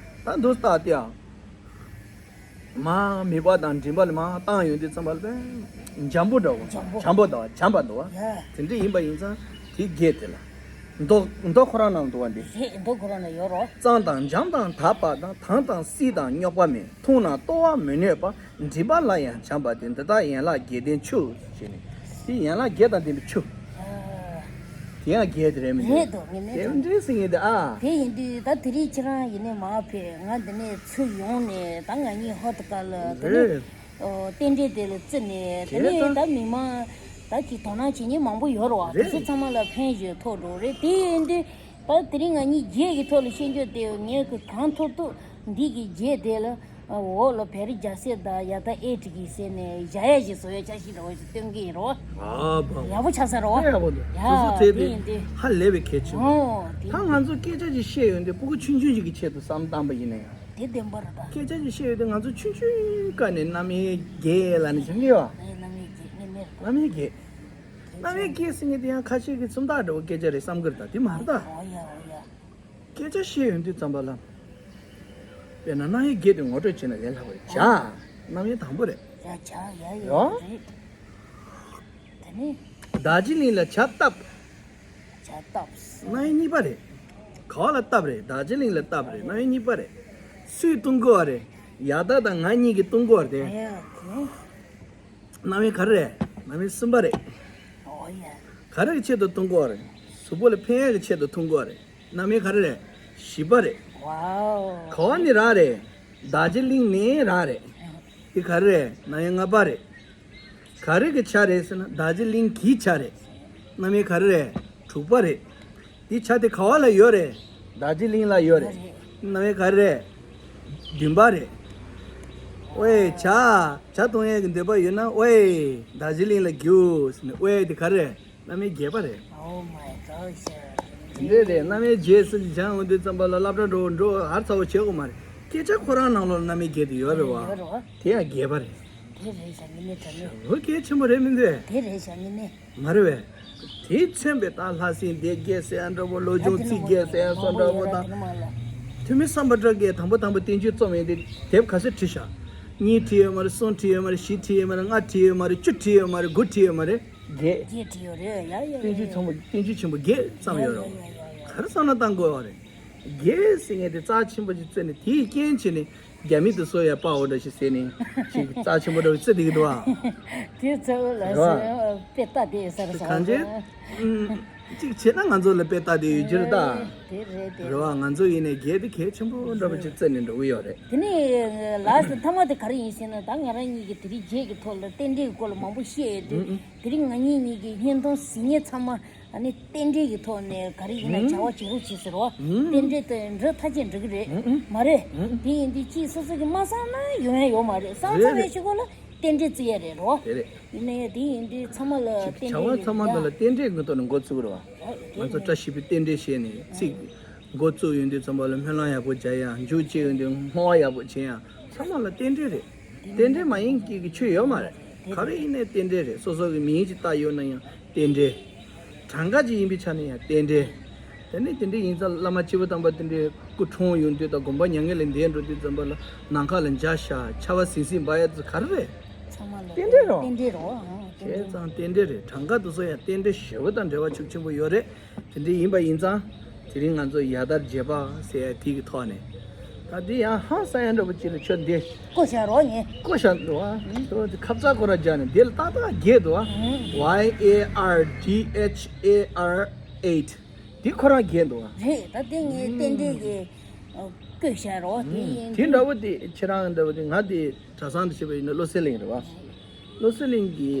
ད་འདུག་སྟ་དེ་ཡང་། མ་མིད་པ་དང་མགྲིན་པ་ལ་མ་བཏང་ཡོང་དུས་ཙམ་པ་ལ་དཔེ་འཇམ་པོ་འདྲ་བོ། འཇམ་པོ། འཇམ་པོ་འདྲ་བོ། འཇམ་པ་འདུག་བ། ཡ། དེ་འདྲ་ཡིན་པ་ཡིན་ཙང་དེ་རྒྱས་དེ་ལ། མདོ་མདོ་ཁོ་རང་ནང་འདུག་བ་འདི། རེད་མདོ་ཁོ་རང་ལ་ཡོད་རོ། གཙང་དང་འཇམ་དང་དག་པ་དང་། དྭངས་དང་བསིལ་དང་རྙོག་པ་མེད། འཐུང་ན་ལྟོ་བ་མི་གནོད་པ། མགྲིན་པ་ལ་ཡང་འཇམ་པ་སྟེ། འདི་དག་ཡན་ལག་བརྒྱད་ལྡན་ཆུ། ཞེས་ནས། དེ་ཡན་ལག་བརྒྱད་དང་ལྡན་པའི་ཆུ། ཨ། དེ་ཡང་རྒྱས་དེ་རེད་མི་འདུག་རེད་འདུག་ངེས་མེད་དེ་འདྲའི་ཟེར་ངེས་དེ་ཨ། དེ་ཡིན་དུས་ད་དེ་རིང་ཁྱེད་རང་ཡིན་ནས་མ་ཕེབས། ང་འདི་ནས་ཚུར་ཡོང་ནས་ད་ང་གཉིས་ཧོ་ཏི་ཀ་ལ་དེ་ནས། རེད། ཨོ། རྟེན་འབྲེལ་དེ་ལ་བརྩི་ནས་དེ་ནས་ད་མི་མང་ད་ཅིག་དོ་སྣང་བྱེད་མཁན་མང་པོ་ཡོད་རེད་བ། དེ་ཚོ་ཚང་མ་ལ་ཕན་ཞིག་ཐོགས་འགྲོ་རེད། དེ་ཡིན་དུས་ད་དེ་རིང་ང་གཉིས་རྒྱས་ཀྱི་ཐོག་ལ་བཤད་རྒྱུ་དེ་ངས་གང་ཐུབ་ཐུབ་འདི་གི་རྒྱས་དེ་ལ་འོག་ལ་བེ་རི་རྒྱ་སེ་ད་ཡ་ད་ཨེ་ཀྲི་གི་ཟེར་ནས་བཞག་ཡ་ཞིག་བཟོ་ཡ་ཆ་ཞིག་རེད་བ། ཞིག་སྟོན་གི་ཡིན་རོ། ཨ་བ། ཡག་པོ་ཆགས་ས་རོ། ཡག་པོ་འདུག་ཡ། སོ་སོ་དེ་ཚེ་དེ་ཡིན་དུས། ཧ་ལས་པའི་གལ་ཆེན་པོ། ཨོ་དེ་ད་ཡིན་ང་ཚོ་སྐད་ཆ་ཅིག་བཤད་ཡོང་དུས་སྤུ་གུ་ཆུང་ཆུང་ཞིག་གི་ཆེད་དུ་བསམ་བཏང་པ་ཡིན་ན་ཡང་། དེ་བདེན་པ་རེད་ད། སྐད་ཆ་ཅིག་བཤད་ཡོང་དུས་ང་ཚོ་ཆུང་ཆུང་སྐབས་ནས་རྣམ་དབྱེ་བརྒྱད་ལ་ནི་བྱེད་ཀྱི་ཡོད། ཨེ་རྣམ་དབྱེ་བརྒྱད་ནི་མེད་རེད་ད། རྣམ་དབྱེ་བརྒྱད། རྣམ་དབྱེ་བརྒྱད་ཟེར་མཁན་དེ་ཡང་ཁ་ཤས་ཀྱིས་སུམ་རྟགས་འདྲ་བོ་སྐད་ཆ་རེད་བསམ་གི་རེད་ད། དེ་མ་རེད་ད། ཨོ་ཡ་ཨོ་ཡ། སྐད་ཆ་བཤད་ཡོང་དུས་ཙམ་པ་ལ། དཔེར་ན་རྣམ་དབྱེ་བརྒྱད་དེ་ངོ་སྤྲོད་བྱས་ན་ལས་སླ་བ་རེད། བྱ། རྣམ་དབྱེ་དང་པོ་རེད། ཡ་བྱ་ཡ་ཡ་ཡོ། རེད། དེ་ནི། རྡོ་རྗེ་གླིང་ལ་བྱ་བཏབ། བྱ་བཏབ། རྣམ་དབྱེ་གཉིས་པ་རེད། ག་བ་ལ་བཏབ་རེད། རྡོ་རྗེ་གླིང་ལ་བཏབ་རེད། རྣམ་དབྱེ་གཉིས་པ་རེད། སུས་བཏུང་དགོས་པ་རེད། ཡ་ད་དང་ང་གཉིས་ཀྱིས་བཏུང་དགོས་པ་རེད། ཡ་དེ་ནི། རྣམ་དབྱེ་ག་རེ་རེད། རྣམ་དབྱེ་གསུམ་པ་རེད། ཨོ་ཡ། ག་རེ་གི་ཆེད་དུ་བཏུང་དགོས་པ་རེད། གཟུགས་པོ་ལ་ཕན་ཡག་གི་ཆེད་དུ་བཏུང་དགོས་པ་རེད། རྣམ་དབྱེ་ག་རེ་རེད། བཞི་པ་རེད། ཝའོ། ག་བ་ནས་རག་རེད། རྡོ་རྗེ་གླིང་ནས་རག་རེད། དེ་ག་རེ་རེད། རྣམ་དབྱེ་ལྔ་པ་རེད། ག་རེ་གི་ཆ་རེད་ཟེར་ན་རྡོ་རྗེ་གླིང་གི་ཆ་རེད། རྣམ་དབྱེ་ག་རེ་རེད། དྲུག་པ་རེད། དེ་ཆ་དེ་ག་བ་ལ་ཡོད་རེད། རྡོ་རྗེ་གླིང་ལ་ཡོད་རེད། རྣམ་དབྱེ་ག་རེ་རེད། བདུན་པ་རེད། ཝེ་བྱ། བྱ་གཏོང་ཡས་ཀྱི་འདོད་པ་ཡོད་ན་ཝེ། རྡོ་རྗེ་གླིང་ལ་རྒྱུགས་ཟེར་ནས། ཝེ་དེ་ག་རེ་རེད། རྣམ་དབྱེ་བརྒྱད་པ་རེད། Oh my God, sir. དེ་འདྲས་རེད། རྣམ་དབྱེ་བརྒྱད་ཟེར་ནས་སྦྱང་འོང་དུས་ཙམ་པ་ལ་སློབ་གྲྭ་འགྲོ་འགྲོ་ཧར་ཚ་བོ་བྱེད་དགོས་མ་རེད། སྐད་ཆ་ཁོ་རང་ནང་ལོགས་ལ་རྣམ་དབྱེ་བརྒྱད་དེ་ཡོད་རེད་བ། ཡོད་རེད་བ། དེ་ཡང་བརྒྱད་པ་རེད། དེ་རེད་ཤག་ཉི་མའི་དྲ་མའི། འོ་གལ་ཆེན་པོ་རེད་མི་འདུག་དེ་རེད་ཤག་ཉི་མའི། མ་རེད་བས། དེས་མཚོན་པའི་ད་ལྷ་སྲིན་སྡེ་བརྒྱད་ཟེར་ཡ་འདྲ་པོ། ལོ་ཆུང་ཚིགས་བརྒྱད་ཟེར་ཡ་སོགས་འདྲ་པོ་དང་། ཐུ་མི་སམ་བྷོ་ཊ་གིས་དང་པོ་དང་པོ་བསྟན་བཅོས་རྩོམ་ཡས་དེ་དེབ་ག་ཚོད་བྲིས་ཤག་གཉིས་བྲིས་ཡོད་མ་རེད། གསུམ་བྲིས་ཡོད་མ་རེད། བཞི་བྲིས་ཡོད་མ་རེད། ལྔ་བྲིས་ཡོད་མ་རེད། བཅུ་བྲིས་ཡོད་མ་རེད། དགེ་བརྒྱད་བྲིས་ཡོད་རེད། ཡ་ཡ་བསྟན་བཅོས་ཡ་ཚང་མ་བསྟན་བཅོས་ཆེན་པོ་བརྒྱད་བརྩམས་ཡོད་རེད། ཡ་ཡ་ཡ་ཡ། ག་རེ་བསམ་བློ་བཏང་དགོས་པ་རེད། དགེ་ཟེར་མཁན་དེ་རྩ་ཆེན་པོ་ཅིག་བརྩི་ནས། དེའི་རྐྱེན་བྱས་ནས་རྒྱ་མི་དེ་ཚོ་ཡ་དཔའ་བོ་འདྲ་ཞིག་ཟེར་ནས་ཅིག་རྩ་ཆེན་པོ་འདྲ་བོ་བརྩི་བསྡད་ཀྱི་འདུག་ཨ། དེ་ཚོ་ལ་རེད་བ། སེ་དཔེ་ལྟ་བསྡད་ཟེར་སོང་གང་ཅི། ཨུམ། གཅིག་བྱས་ན་ང་ཚོ་ལ་དཔེ་ལྟ་བསྡད་ཡོད་རྒྱུ་རེད་ད། དེ་རེད་དེ། རེད་བ། ང་ཚོ་ཡིན་ནའི་དགེ་དེ་གལ་ཆེན་པོ་འདྲ་བོ་ཅིག་བརྩི་ནས་འགྲོ་གི་ཡོད་རེད། དེ་ནས་ལ་སི་མཐའ་མ་དེ་ག་རེ་ཡིན་ཟེར་ན། ད་ང་རང་གཉིས་ཀྱིས་དེ་རིང་རྒྱས་ཀྱི་ཐོག་ལ་རྟེན་འབྲེལ་གྱི་སྐོར་ལ་མང་པོ་བཤད་ཡོད་དུས། ཨུམ་ཨུམ། དེ་རིང་ང་གཉིས་གཉིས་ཀྱི་བརྙན་ཐུང་གཟིགས་མཁན་ཚང་མ། ཨ་ནི་རྟེན་འབྲེལ་གྱི་ཐོག་ནས་ག་རེ་ཡིན་ན་ཨུམ། བྱ་བ་བྱེད་རོགས་བྱེད་ཟེར་བ། ཨུམ། རྟེན་འབྲེལ་དེ་འགྲུབ་ཐག་ཆོད་འགྲིག་གི་རེད། ཨུམ་ཨུམ། མ་རེད། ཨུམ་ཨུམ། དེ་ཡིན་དུས་ཅིག་སོ་སོ་གིས་མ་བསམ་ན་ཡོང་ཡ་ཡོད་མ་རེད། བསམ་རེད་བསམ་རེད། པའི་ཕྱི་གོ་ལ་རྟེན་འབྲེལ་བརྩི་ཡ་རེད་རོ། དེ་རེད། ཡིན་ནའི་དེ་ཡིན་དུས་ཚང་མ་ལ་རྟེན་བྱ་བ་འབྲེལ་ཚང་མ་ཡོད་དོ་ལ་རེད་ཡ། རྟེན་འབྲེལ་གྱི་ཐོག་ནས་འགོ་བཙུགས་རེད་བ། ཨ་དེ་ང་ཚོ་རེད། བཀྲ་ཤིས་པའི་རྟེན་འབྲེལ་བྱས་ནས་ཚིག་འགོ་བཙུགས་ཡོང་དུས་ཙམ་པ་ལ་སྨོན་ལམ་ཡག་པོ་རྒྱག་ཡ། མཇུག་བྱེད་ཡོང་དུས་བསྔོ་བ་ཡག་པོ་བྱེད་ཡ། ཚང་མ་ལ་རྟེན་འབྲེལ་རེད། རྟེན་འབྲེལ་མ་ཡིན་སྐྱིད་ཀྱི་ཆོས་ཡོད་མ་རེད། ག་རེ་ཡིན་ནའི་རྟེན་འབྲེལ་རེད། སོ་སོ་གི་མིང་ཅིག་བཏགས་ཡོད་ན་ཡང་རྟེན་འབྲེལ། གྲངས་ཀ་ཅིག་ཡིན་པའི་ཆ་ནས་ཡང་རྟེན་འབྲེལ། དེ་ནས་དེ་འདྲ་ཡིན་ཙང་བླ་མ་སྐྱེས་བུ་དམ་པ་དེ་འདྲའི་སྐུ་འཁྲུངས་ཡོང་དུས་དང་། དགོན་པ་མྱ་ངན་ལས་འདས་འགྲོ་དུས་ཙམ་པ་ལ་ནམ་མཁའ་ལ་འཇའ་ཤར། ཆར་པ་ཟིང་ཟིང་འབབ་ཡ་དེ་ག་རེ་རེད། ཚང་མ་ལ་རྟེན་འབྲེལ་རོ། རྟེན་འབྲེལ་རོ། ཨང་། རྟེན་བྱས་འབྲེལ། ཙང་རྟེན་འབྲེལ་རེད། གྲངས་ཀ་དེ་ཚོ་ཡང་རྟེན་འབྲེལ་ཞེ་པོ་དང་འབྲེལ་བ་ཤུགས་ཆེན་པོ་ཡོད་རེད། དེ་འདྲ་ཡིན་པ་ཡིན་ཙང་དེ་རིང་ང་ཚོ་ཡར་ཟླ་བརྒྱད་པ་ཟེར་ཡ་དེ་གི་ཐོག་ནས། ད་འདི་ཡང་ཧང་སང་ཡ་འདྲ་པོ་ཅིག་ལ་ཁྱོད་འདི་བཀོད་བཞག་རོགས་ཡིན། བཀོད་བཞག་འདུག་ཨ། ཨང་། ཁྱོད་འདི་ཁ་ཙ་ཁོ་ར་སྦྱར་ནས་འདི་ལ་ཏག་ཏག་རྒྱས་འདུག་ཨ། ཨང་། ཡ་ཨར་ཌི་ཨེཆ་ཨེ་ཨར་ཨེཊ། འདི་ཁོ་རང་རྒྱས་འདུག་ཨ། རེད། ད་དེ་ངས་རྟེན་འབྲེལ་གྱི་བཀོད་བཞག་རོགས། དེ་ཡིན་དེ་འདྲ་པོ་དེ་ཁྱེད་རང་འདྲ་པོ་དེ། ང་དེ་གྲྭ་ཚང་དུ་བྱས་པ་ཡིན་ན་བློ་གསལ་གླིང་རེད་བ། བློ་གསལ་གླིང་གི་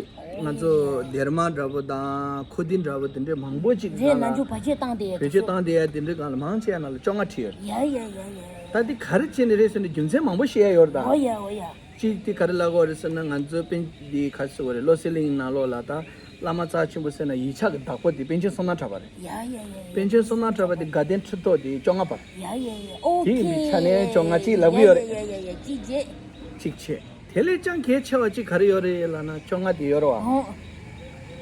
ང་ཚོ་སྡེར་མ་འདྲ་པོ་དང་ཁོ་ཏི་འདྲ་པོ་དེ་འདྲའི་མང་པོ་ཅིག་རེད། ནང་ལ་ནང་ཆོས་བེད་སྤྱོད་བཏང་བསྡད་ཡ། བེད་སྤྱོད་བཏང་བསྡད་ཡ་དེ་འདྲའི་སྒང་ལ་མང་ཆེ་བ་ནང་ལ་བཅོ་ལྔ་བྲིས་ཡོད་རེད། ཡ་ཡ་ཡ་ཡ། ད་དེ་ག་རེ་བྱས་ནས་རེད་ཟེར་ན་རྒྱུ་མཚན་མང་པོ་བཤད་ཡ་ཡོད་རེད་ད། འོ་ཡ་འོ་ཡ། གཅིག་དེ་ག་རེ་ལབ་དགོས་རེད་ཟེར་ན། ང་ཚོ་པཎ་འདི་ག་རེ་ཟེར་དགོས་རེད། བློ་གསལ་གླིང་ནང་ལོགས་ལ་ད་བླ་མ་རྩ་ཆེན་པོ་ཟེར་ན་ཡིག་ཆ་གི་བདག་པོ་དེ་པཎ་ཆེན་བསོད་ནམས་གྲགས་པ་རེད། ཡ་ཡ་ཡ་ཡ། པཎ་ཆེན་བསོད་ནམས་གྲགས་པ་དེ་དགའ་ལྡན་ཁྲི་ཐོག་དེ་བཅོ་ལྔ་པ་རེད། ཡ་ཡ་ཡ། ཨོ་ཁེ། དེ་ཡིན་པའི་ཆ་ནས་བཅོ་ལྔ་གཅིག་ལབ་གི་ཡོད་རེད། ཡ་ཡ་ཡ་ཡ། གཅིག་བྱས། གཅིག་བྱས། དེ་ལས་ཀྱང་གལ་ཆེ་བ་གཅིག་ག་རེ་ཡོད་རེད་ལབ་ན་བཅོ་ལྔ་དེ་ཡོད་རེད་བ། ཨོ།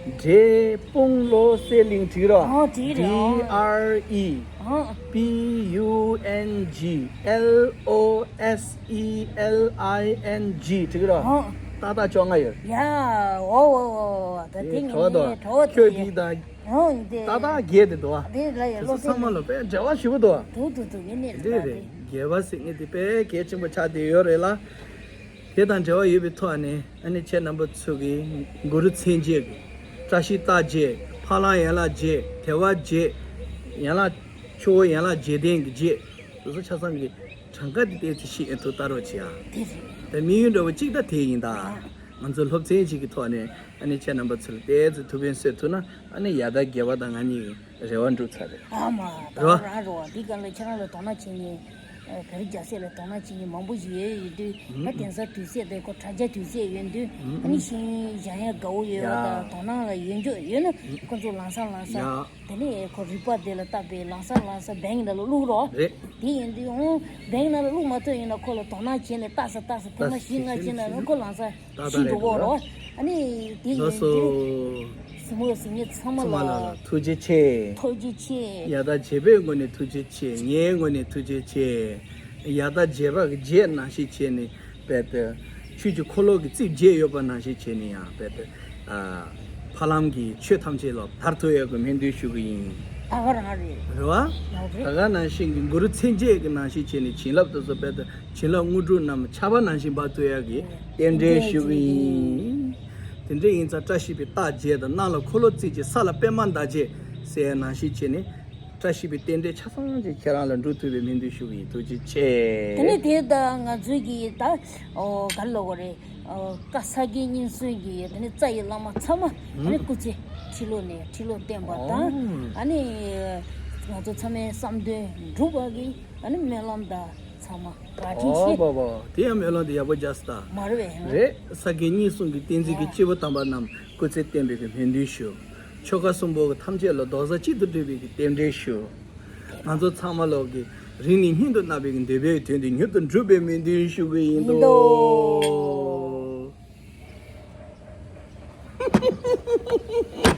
འབྲས་སྤུངས་ལོ་གསལ་གླིང་བྲིས་རོ། ཨོ་བྲིས་རེད། ཨོ། ཌི་ཨར་ཨི་ཨོ་པི་ཡུ་ཨེན་ཇི་ཨེལ་ཨོ་ཨེས་ཨི་ཨེལ་ཨའི་ཨེན་ཇི་བྲིས་རོ། ཨོ། ཏག་ཏག་བཅོ་ལྔ་ཡོད། ཡ། ཨོ་ཨོ་ཨོ། ད་དེ་ངས་གྲོགས་དང་གྲོགས་ཁྱོད་དེ་ཀྱིས་དང་ཨོ་དེ་ཏག་ཏག་རྒྱས་དེ་འདུག་བ། དེ་ལ་ཡ་དེ་ཚོ་ཚང་མ་ལ་དཔེ་འབྲེལ་བ་ཞེ་པོ་འདུག་བ། འདུག་འདུག་འདུག་ངས་ནས་དེ་རེད། རྒྱས་པ་ཟེར་མཁན་དེ་དཔེ་གལ་ཆེན་པོ་ཆགས་བསྡད་ཡོད་རེད་ལ། དེ་དང་འབྲེལ་བ་ཡོད་པའི་ཐོག་ནས། ཨ་ནི་ཁྱེད་རྣམ་པ་ཚོ་གིས་གུ་རུ་མཚན་བརྒྱད་ཀྱི་བཀྲ་ཤིས་རྟགས་བརྒྱད། ཕ་གླང་ཡན་ལག་བརྒྱད། དལ་བ་བརྒྱད། ཡན་ལག་ཆུ་བོ་ཡན་ལག་བརྒྱད་ལྡན་གྱི་བརྒྱད། དེ་ཚོ་ཆ་ཚང་གི་གྲངས་ཀ་དེ་ཏོག་ཙམ་ཤེས་ཨེ་ཐུབ་ལྟ་རོགས་བྱེད་ཨ། དེ་རེད། དེ་དམིགས་ཡུལ་འདྲ་བོ་གཅིག་ད་དེ་ཡིན་ད། ཨ། ང་ཚོ་སློབ་ཚན་ཞིག་གི་ཐོག་ནས་ཨ་ནི་ཁྱེད་རྣམ་པ་ཚོ་ལ་ཏོག་ཙམ་ཐུགས་ཕན་གསོས་ཐུབ་ན། ཨ་ནི་ཡར་ཟླ་བརྒྱད་པ་དང་ང་གཉིས་ཀྱི་རེ་བ་འགྲུབ་ཚར་རེད། ཨ་མ། ད་རེད་བ། རང་རེད་བ། འདི་ག་ལ་ཁྱེད་རང་ལ་དོ་སྣང་བྱེད་མཁན། ཨ། བོད་རིགས་རྒྱལ་སྲས་ལ་དོ་སྣང་བྱེད་མཁན་མང་པོ་ཞིག་ཡོད་ཡོད་དུས། ཨ། ཨུམ། དེང་སང་དུས་ཚོད་དེ་ཁོ་དྲ་རྒྱ་དུས་ཚོད་ཡོད་དུས། ཨ་ནི་ཨུམ། ཤེས་ཡོན་སྦྱང་ཡ་དགའ་བོ་ཡོད་པ་དང་། ཡ། དོ་སྣང་ལ་ཡོད་འཇོག་ཡོད་ན། ཨུམ། ཁོ་ཚོ་ལམ་སང་ལམ་སང་། ཡ། དེ་ནས་ཁོ་རིག་པ་དེ་ལ་བརྟག་པའི་ལམ་སང་ལམ་སང་བེང་ནང་ལ་བླུག་རོགས། རེད། དེ་ཡིན་དུས་ཨང་། བེང་ནང་ལ་བླུག་མ་ཐུབ་ཡིན་ན། ཁོ་ལ་དོ་སྣང་བྱས་ནས་ལྟ་ས་ལྟ་ས་ཐེངས་མ་བཞི་ལྔ་བྱས་ན་ནི་ཁོ་ལམ་སང་ད་ད་ཤི་རེད་འགྲོ་གོ་འགྲོ། རོ། ཨ་ནི་དེ་ལགས་ཡིན་སོ། དུས་གཟིགས་མོ་གཟིགས་མཁན་ཚང་མ་ཚང་མ་ལ་ལ་ལ་ཐུགས་རྗེ་ཆེ། ཐུགས་རྗེ་ཆེ། ཡ་ད་བྱེད་པོའི་ངོས་ནས་ཐུགས་རྗེ་ཆེ། ངའི་ངོས་ནས་ཐུགས་རྗེ་ཆེ། ཡ་ད་བྱེད་པ་གི་བྱེད་ནང་བཞིན་བྱས་ནས། རྦད་དེ་ཆོས་ཀྱི་འཁོར་ལོ་གི་རྩིབས་བརྒྱད་ཡོད་པ་ནང་བཞིན་བྱས་ནས་ཡང་རྦད་དེ། ཨ། ཕ་ལམ་གྱི་ཆོས་ཐམས་ཅད་ལ་དར་ཐུབ་ཡག་གི་སྨོན་འདུན་ཞུ་གི་ཡིན། ད་ག་རང་རེད། རེད་བ། ཡག་རེད། ད་ག་ནང་བཞིན་གྱི་གུ་རུ་མཚན་བརྒྱད་ཀྱི་ནང་བཞིན་བྱས་ནས་བྱིན་རླབས་དེ་ཚོ་རྦད་དེ་བྱིན་རླབས་དངོས་གྲུབ་རྣམས་ཆར་པ་ནང་བཞིན་འབབ་ཐུབ་ཡག་གི་རྟེན་འབྲེལ་ཞུ་གི་ཡིན། དེ་འདྲ་ཡིན་ཙང་བཀྲ་ཤིས་པའི་རྟགས་བརྒྱད་དང་། གནམ་ལ་འཁོར་ལོ་རྩིབས་བརྒྱད། ས་ལ་པདྨ་འདབ་བརྒྱད་ཟེར་ཡ་ནང་བཞིན་བྱས་ནས། བཀྲ་ཤིས་པའི་རྟེན་འབྲེལ་ཆ་ཚང་ཅིག་ཁྱེད་རང་ལ་འགྲུབ་ཐུབ་པའི་སྨོན་འདུན་ཞུ་གི་ཡིན། ཐུགས་རྗེ་ཆེ། དེ་ནས་དེ་ད་ང་ཚོའི་གི་ད། ཨོ། ག་རེ་ལབ་དགོས་རེད། ཨོ། བཀའ་ས་དགེ་བསྙེན་གསུམ་གྱི་དེ་ནས་རྩ་ཡི་བླ་མ་ཚང་མ། ཨ་ནི་སྐུ་ཚེ་ཁྲི་ལོ་ནས་ཁྲི་ལོ་བརྟན་པ་དང་། ཨོ། ཨ་ནི་ང་ཚོ་ཚང་མའི་བསམ་དོན་འགྲུབ་པ་གི་ཨ་ནི་སྨོན་ལམ་ད་ཚང་མ་བཀའ་དྲིན་ཆེ། ཨོ་བ་བ། དེ་ཡང་སྨོན་ལམ་དེ་ཡག་པོ་རྒྱག་སྲིད་ད། མ་རེད་པས། རེད། ས་དགེ་བསྙེན་གསུམ་གྱི་བསྟན་འཛིན་གྱི། ཡ། སྐྱེས་བུ་དམ་པ་རྣམས་སྐུ་ཚེ་བརྟན་པའི་གི་སྨོན་འདུན་ཞུ། ཆོ་ག་གསུམ་པོ་གི་ཐམས་ཅད་ལ་རྡོག་རྩ་གཅིག་ཏུ་སྒྲིལ་བའི་གི་རྟེན་འབྲེལ་ཞུ། ང་ཚོ་ཚང་མ་ལོག་གི་རིང་ནས་སྙིང་དུ་བརྣག་པའི་གི་འདོད་པའི་དོན་དེ་མྱུར་དུ་འགྲུབ་པའི་སྨོན་འདུན་ཞུ་གི་ཡིན་ཡིན་དོ། དོ།